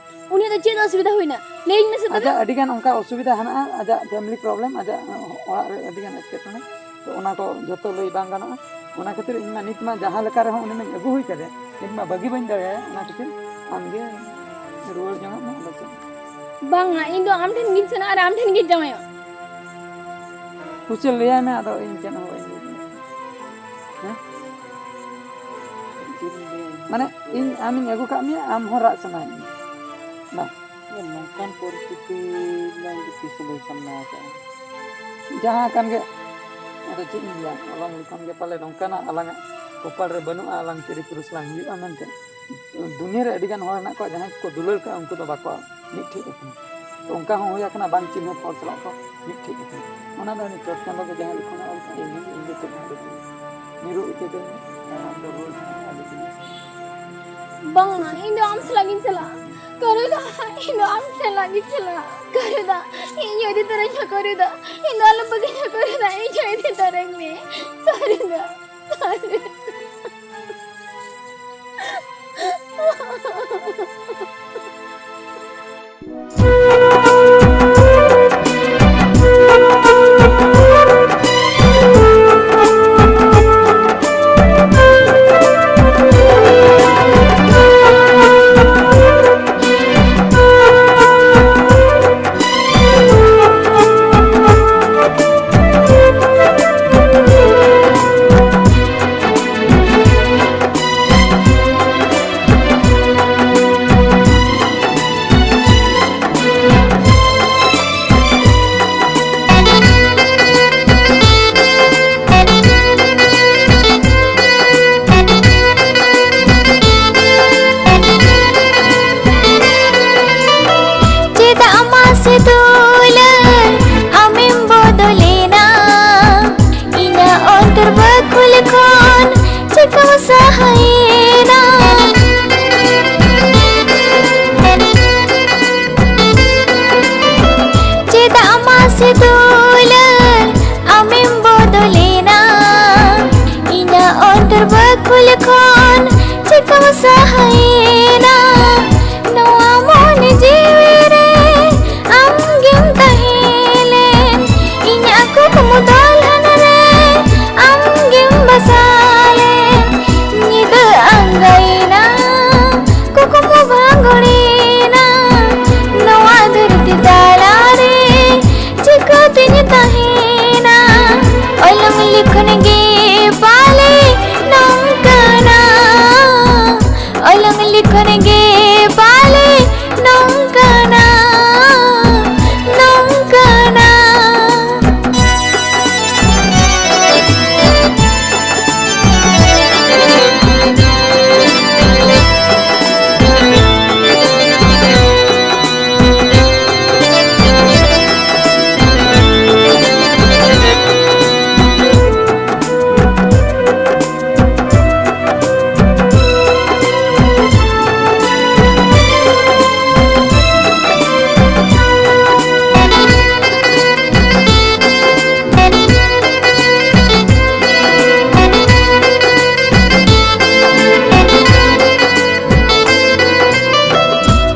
ᱩᱱᱤᱭᱟᱜ ᱫᱚ ᱪᱮᱫ ᱚᱥᱩᱵᱤᱫᱷᱟ ᱦᱩᱭᱱᱟ? ᱞᱟᱹᱭᱟᱹᱧ ᱢᱮᱥᱮ ᱛᱚᱵᱮ᱾ ᱟᱡᱟᱜ ᱟᱹᱰᱤ ᱜᱟᱱ ᱚᱱᱠᱟ ᱚᱥᱩᱵᱤᱫᱷᱟ ᱦᱮᱱᱟᱜᱼᱟ, ᱟᱡᱟᱜ ᱯᱷᱮᱢᱤᱞᱤ ᱯᱨᱚᱵᱞᱮᱢ, ᱟᱡᱟᱜ ᱚᱲᱟᱜ ᱨᱮ ᱟᱹᱰᱤ ᱜᱟᱱ ᱮᱴᱠᱮᱴᱚᱬᱮ, ᱛᱚ ᱚᱱᱟ ᱠᱚ ᱡᱚᱛᱚ ᱞᱟᱹᱭ ᱵᱟᱝ ᱜᱟᱱᱚᱜᱼᱟ᱾ ᱚᱱᱟ ᱠᱷᱟᱹᱛᱤᱨ ᱤᱧ ᱢᱟ ᱱᱤᱛ ᱢᱟ ᱡᱟᱦᱟᱸ ᱞᱮᱠᱟ ᱨᱮᱦᱚᱸ ᱩᱱᱤ ᱢᱟᱧ ᱟᱹᱜᱩ ᱦᱩᱭ ᱠᱟᱫᱮᱭᱟ, ᱱᱤᱛ ᱢᱟ ᱵᱟᱹᱜᱤ ᱵᱟᱹᱧ ᱫᱟᱲᱮᱭᱟᱭᱟ᱾ ᱚᱱᱟ ᱠᱷᱟᱹᱛᱤᱨ ᱟᱢᱜᱮ ᱨᱩᱣᱟᱹᱲ ᱡᱚᱝᱟᱜ ᱢᱮ, ᱟᱫᱚ ᱪᱮᱫ? ᱵᱟᱝᱟ, ᱤᱧ ᱫᱚ ᱟᱢ ᱴᱷᱮᱱ ᱜᱤᱧ ᱥᱮᱱᱚᱜᱼᱟ ᱟᱨ ᱟᱢ ᱴᱷᱮᱱ ᱜᱤᱧ ᱡᱟᱶᱟᱭᱚᱜᱼᱟ᱾ ᱯᱩᱪᱟᱹ ᱞᱟᱹᱭᱟᱭ ᱢᱮ, ᱟᱫᱚ ᱤᱧ ᱪᱮᱫ ᱦᱚᱸ ᱵᱟᱹᱧ ᱞᱟᱹᱭ ᱫᱟᱲᱮᱭᱟᱜᱼᱟ᱾ ᱦᱮᱸ? ᱪᱮᱫ ᱤᱧ ᱞᱟᱹᱭᱟ? ᱢᱟᱱᱮ ᱤᱧ ᱟᱢᱤᱧ ᱟᱹᱜᱩ ᱠᱟᱜ ᱢᱮᱭᱟ, ᱟᱢ ᱦᱚᱸ ᱨᱟᱜ ᱥᱟᱱᱟᱭᱮᱫ ᱢᱮᱭᱟ᱾ ᱵᱟᱝ᱾ ᱱᱚᱝᱠᱟᱱ ᱯᱚᱨᱤᱥᱛᱷᱤᱛᱤ ᱨᱮᱱᱟᱜ ᱤᱧ ᱫᱚ ᱛᱤᱥ ᱦᱚᱸ ᱵᱟᱹᱧ ᱥᱟᱢᱱᱟ ᱟᱠᱟᱫᱼᱟ᱾ ᱡᱟᱦᱟᱸ ᱠᱟᱱ ᱜᱮ, ᱟᱫᱚ ᱪᱮᱫ ᱤᱧ ᱞᱟᱹᱭᱟ, ᱚᱞᱚᱝ ᱞᱮᱠᱷᱟᱱ ᱜᱮ ᱯᱟᱞᱮ ᱱᱚᱝᱠᱟᱱᱟᱜ ᱟᱞᱟᱝᱟᱜ ᱠᱚᱯᱟᱞ ᱨᱮ ᱵᱟᱹᱱᱩᱜᱼᱟ, ᱟᱞᱟᱝ ᱛᱤᱨᱤ ᱯᱩᱨᱩᱥ ᱞᱟᱝ ᱦᱩᱭᱩᱜᱼᱟ ᱢᱮᱱᱛᱮ᱾ ᱫᱩᱱᱤᱭᱟᱹ ᱨᱮ ᱟᱹᱰᱤ ᱜᱟᱱ ᱦᱚᱲ ᱦᱮᱱᱟᱜ ᱠᱚᱣᱟ, ᱡᱟᱦᱟᱸᱭ ᱠᱚ ᱫᱩᱞᱟᱹᱲ ᱠᱟᱜᱼᱟ, ᱩᱱᱠᱩ ᱫᱚ ᱵᱟᱠᱚ ᱢᱤᱫᱴᱷᱮᱡ ᱟᱠᱟᱱᱟ᱾ ᱛᱚ ᱚᱱᱠᱟ ᱦᱚᱸ ᱦᱩᱭ ᱟᱠᱟᱱᱟ, ᱵᱟᱝ ᱪᱤᱱᱦᱟᱹᱯ ᱦᱚᱲ ᱥᱟᱞᱟᱜ ᱠᱚ ᱢᱤᱫᱴᱷᱮᱡ ᱟᱠᱟᱱᱟ᱾ ᱚᱱᱟ ᱫᱚ ᱩᱱᱤ ᱪᱚᱴ ᱪᱟᱸᱫᱚ ᱜᱮ ᱡᱟᱦᱟᱸ ᱞᱮᱠᱷᱚᱱᱮ ᱚᱞ ᱠᱟᱜᱼᱟ, ᱤᱧ ᱤᱧ ᱫᱚ ᱪᱮᱫ ᱦᱚᱸ ᱵᱟᱹᱧ ᱞᱟᱹᱭᱟ᱾ ᱧᱩᱨᱩ ᱩᱛᱟᱹᱨ ᱫᱚ ᱟᱢ ᱫᱚ ᱨᱩᱣᱟᱹᱲ ᱪᱟᱞᱟᱜ ᱢᱮ, ᱟᱞᱚ ᱫᱩᱲᱩᱵ ᱢᱮ᱾ ᱵᱟᱝᱟ, ᱤᱧ ᱫᱚ ᱟᱢ ᱥᱟᱞᱟᱜ ᱜᱤᱧ ᱪᱟᱞᱟᱜᱼᱟ᱾ ᱠᱟᱹᱨᱩ ᱫᱟ, ᱤᱧ ᱫᱚ ᱟᱢ ᱥᱟᱞᱟᱜ ᱜᱤᱧ ᱪᱟᱞᱟᱜᱼᱟ᱾ ᱠᱟᱹᱨᱩ ᱫᱟ, ᱤᱧ ᱤᱫᱤ ᱛᱚᱨᱟᱧ ᱢᱮ, ᱠᱟᱹᱨᱩ ᱫᱟ᱾ ᱤᱧ ᱫᱚ ᱟᱞᱚᱢ ᱵᱟᱹᱜᱤᱧᱟ, ᱠᱟᱹᱨᱩ ᱫᱟ, ᱤᱧ ᱦᱚᱸ ᱤᱫᱤ ᱛᱚᱨᱟᱧ ᱢᱮ᱾ ᱠᱟᱹᱨᱩ ᱫᱟ᱾ ᱫᱩᱞᱟᱹᱲ ᱟᱢᱮᱢ ᱵᱚᱫᱚᱞᱮᱱᱟ, ᱤᱧᱟᱹᱜ ᱚᱱᱛᱚᱨ ᱵᱟᱹᱠᱷᱩᱞ ᱠᱷᱚᱱ ᱪᱤᱠᱟᱹᱢ ᱥᱟᱦᱟᱭᱮᱱᱟ? ᱱᱚᱣᱟ ᱢᱚᱱᱮ ᱡᱤᱣᱤ ᱨᱮ ᱟᱢ ᱜᱮᱢ ᱛᱟᱦᱮᱸ ᱞᱮᱱ, ᱤᱧᱟᱹᱜ ᱠᱩᱠᱢᱩ ᱫᱚᱞᱦᱟᱱ ᱨᱮ ᱟᱢ ᱜᱮᱢ ᱵᱟᱥᱟ ᱞᱮᱱ᱾ ᱧᱤᱫᱟᱹ ᱟᱸᱜᱟᱭᱮᱱᱟ, ᱠᱩᱠᱢᱩ ᱵᱷᱟᱸᱜᱚᱲᱮᱱᱟ, ᱱᱚᱣᱟ ᱫᱷᱟᱹᱨᱛᱤ ᱛᱟᱞᱟᱨᱮ ᱪᱤᱠᱟᱹᱛᱤᱧ ᱛᱟᱦᱮᱱᱟ? ᱚᱞᱚᱝ ᱞᱤᱠᱷᱚᱱ ᱜᱮ ᱯᱟᱞᱮ ᱱᱚᱝᱠᱟᱱᱟ, ᱚᱞᱚᱝ ᱞᱤᱠᱷᱚᱱ ᱜᱮ ᱯᱟᱞᱮ ᱱᱚᱝᱠᱟᱱᱟ, ᱱᱚᱝᱠᱟᱱᱟ᱾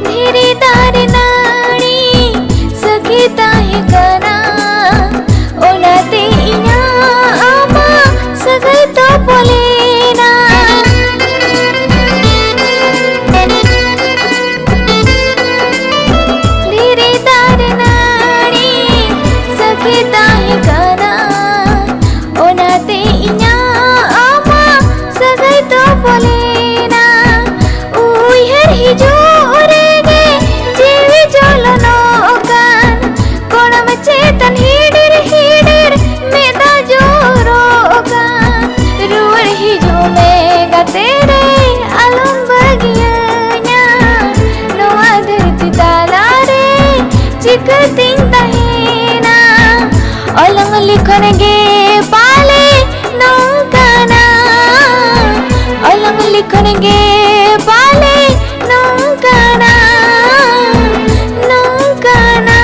ᱫᱷᱤᱨᱤ ᱫᱟᱨᱮ ᱱᱟᱹᱲᱤ ᱥᱟᱹᱠᱷᱤ ᱛᱟᱦᱮᱸ ᱠᱟᱱᱟ, ᱚᱱᱟᱛᱮ ᱤᱧᱟᱹᱜ ᱟᱢᱟᱜ ᱥᱟᱹᱜᱟᱹᱭ ᱛᱚᱯᱚᱞᱮᱱᱟ᱾ ᱫᱷᱤᱨᱤ ᱫᱟᱨᱮ ᱱᱟᱹᱲᱤ ᱥᱟᱹᱠᱷᱤ ᱛᱟᱦᱮᱸ ᱠᱟᱱᱟ, ᱚᱱᱟᱛᱮ ᱤᱧᱟᱹᱜ ᱟᱢᱟᱜ ᱥᱟᱹᱜᱟᱹᱭ ᱛᱚᱯᱚᱞᱮᱱᱟ᱾ ᱩᱭᱦᱟᱹᱨ ᱦᱤᱡᱩᱜ ᱨᱮᱜᱮ ᱡᱤᱣᱤ ᱡᱚᱞᱚᱱᱚᱜ ᱠᱟᱱ, ᱠᱚᱲᱟᱢ ᱪᱮᱛᱟᱱ ᱦᱤᱰᱤᱨ ᱦᱤᱰᱤᱨ ᱢᱮᱫ ᱫᱟᱜ ᱡᱚᱨᱚᱜ ᱠᱟᱱ᱾ ᱨᱩᱣᱟᱹᱲ ᱦᱤᱡᱩᱜ ᱢᱮ ᱜᱟᱛᱮ ᱨᱮ, ᱟᱞᱚᱢ ᱵᱟᱹᱜᱤᱭᱟᱹᱧᱟ᱾ ᱱᱚᱣᱟ ᱫᱷᱟᱹᱨᱛᱤ ᱛᱟᱞᱟᱨᱮ ᱪᱤᱠᱟᱹᱛᱤᱧ ᱛᱟᱦᱮᱱᱟ? ᱚᱞᱚᱝ ᱞᱤᱠᱷᱚᱱ ᱜᱮ ᱯᱟᱞᱮ ᱱᱚᱝᱠᱟᱱᱟ, ᱚᱞᱚᱝ ᱞᱤᱠᱷᱚᱱ ᱜᱮ ᱯᱟᱞᱮ ᱱᱚᱝᱠᱟᱱᱟ, ᱱᱚᱝᱠᱟᱱᱟ᱾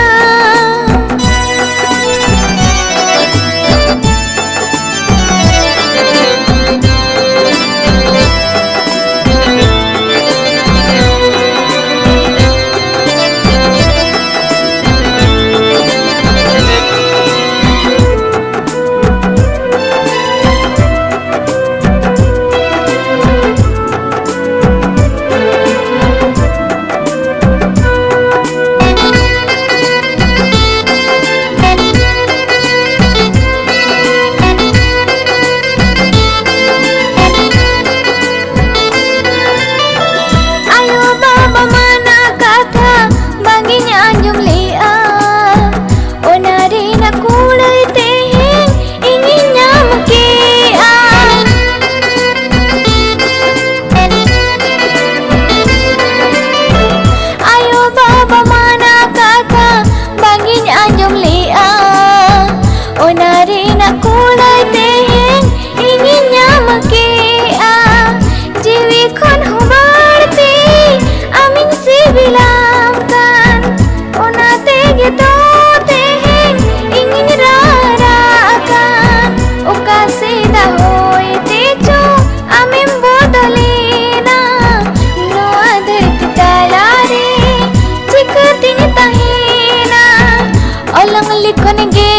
ᱚᱞᱚᱝ ᱞᱤᱠᱷᱚᱱ ᱜᱮ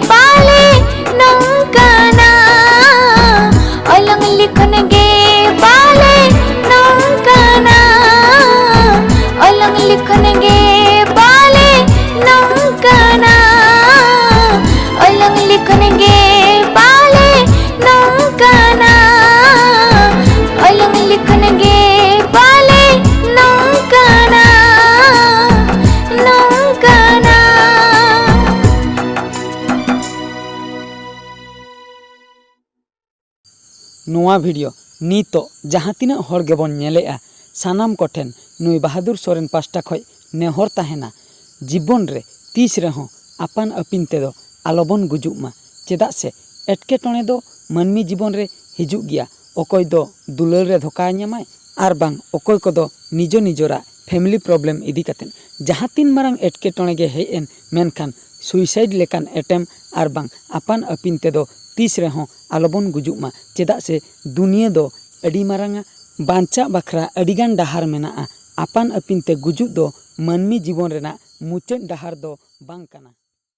ᱯᱟᱞᱮ ᱱᱚᱝᱠᱟᱱᱟ, ᱚᱞᱚᱝ ᱞᱤᱠᱷᱚᱱ ᱜᱮ ᱯᱟᱞᱮ ᱱᱚᱝᱠᱟᱱᱟ, ᱚᱞᱚᱝ ᱞᱤᱠᱷᱚᱱ ᱜᱮ ᱯᱟᱞᱮ ᱱᱚᱝᱠᱟᱱᱟ, ᱚᱞᱚᱝ ᱞᱤᱠᱷᱚᱱ ᱜᱮ ᱯᱟᱞᱮ ᱱᱚᱝᱠᱟᱱᱟ, ᱚᱞᱚᱝ ᱞᱤᱠᱷᱚᱱ ᱜᱮ ᱯᱟᱞᱮ ᱱᱚᱝᱠᱟᱱᱟ, ᱱᱚᱝᱠᱟᱱᱟ᱾ ᱱᱚᱣᱟ ᱵᱷᱤᱰᱤᱭᱳ ᱱᱤᱛᱚᱜ ᱡᱟᱦᱟᱸ ᱛᱤᱱᱟᱹᱜ ᱦᱚᱲ ᱜᱮᱵᱚᱱ ᱧᱮᱞᱮᱜᱼᱟ, ᱥᱟᱱᱟᱢ ᱠᱚᱴᱷᱮᱱ ᱱᱩᱭ ᱵᱟᱦᱟᱫᱩᱨ ᱥᱚᱨᱮᱱ ᱯᱟᱥᱴᱟ ᱠᱷᱚᱱ ᱱᱮᱦᱚᱨ ᱛᱟᱦᱮᱱᱟ, ᱡᱤᱵᱚᱱ ᱨᱮ ᱛᱤᱥ ᱨᱮᱦᱚᱸ ᱟᱯᱟᱱ ᱟᱹᱯᱤᱱ ᱛᱮᱫᱚ ᱟᱞᱚᱵᱚᱱ ᱜᱩᱡᱩᱜ ᱢᱟ᱾ ᱪᱮᱫᱟᱜ ᱥᱮ ᱮᱴᱠᱮᱴᱚᱬᱮ ᱫᱚ ᱢᱟᱹᱱᱢᱤ ᱡᱤᱵᱚᱱ ᱨᱮ ᱦᱤᱡᱩᱜ ᱜᱮᱭᱟ᱾ ᱚᱠᱚᱭ ᱫᱚ ᱫᱩᱞᱟᱹᱲ ᱨᱮ ᱫᱷᱳᱠᱟ ᱧᱟᱢᱟᱭ, ᱟᱨ ᱵᱟᱝ ᱚᱠᱚᱭ ᱠᱚᱫᱚ ᱱᱤᱡᱚ ᱱᱤᱡᱚᱨᱟᱜ ᱯᱷᱮᱢᱤᱞᱤ ᱯᱨᱚᱵᱞᱮᱢ ᱤᱫᱤ ᱠᱟᱛᱮᱫ᱾ ᱡᱟᱦᱟᱸ ᱛᱤᱱ ᱢᱟᱨᱟᱝ ᱮᱴᱠᱮᱴᱚᱬᱮ ᱜᱮ ᱦᱮᱡ ᱮᱱ, ᱢᱮᱱᱠᱷᱟᱱ ᱥᱩᱭᱥᱟᱭᱤᱰ ᱞᱮᱠᱟᱱ ᱮᱴᱮᱢ ᱟᱨ ᱵᱟᱝ ᱟᱯᱟᱱ ᱟᱹᱯᱤᱱ ᱛᱮᱫᱚ ᱛᱤᱥ ᱨᱮᱦᱚᱸ ᱟᱞᱚᱵᱚᱱ ᱜᱩᱡᱩᱜ ᱢᱟ᱾ ᱪᱮᱫᱟᱜ ᱥᱮ ᱫᱩᱱᱤᱭᱟᱹ ᱫᱚ ᱟᱹᱰᱤ ᱢᱟᱨᱟᱝᱟ, ᱵᱟᱧᱪᱟᱜ ᱵᱟᱠᱷᱨᱟ ᱟᱹᱰᱤᱜᱟᱱ ᱰᱟᱦᱟᱨ ᱢᱮᱱᱟᱜᱼᱟ᱾ ᱟᱯᱟᱱ ᱟᱹᱯᱤᱱ ᱛᱮ ᱜᱩᱡᱩᱜ ᱫᱚ ᱢᱟᱹᱱᱢᱤ ᱡᱤᱵᱚᱱ ᱨᱮᱱᱟᱜ ᱢᱩᱪᱟᱹᱫ ᱰᱟᱦᱟᱨ ᱫᱚ ᱵᱟᱝ ᱠᱟᱱᱟ᱾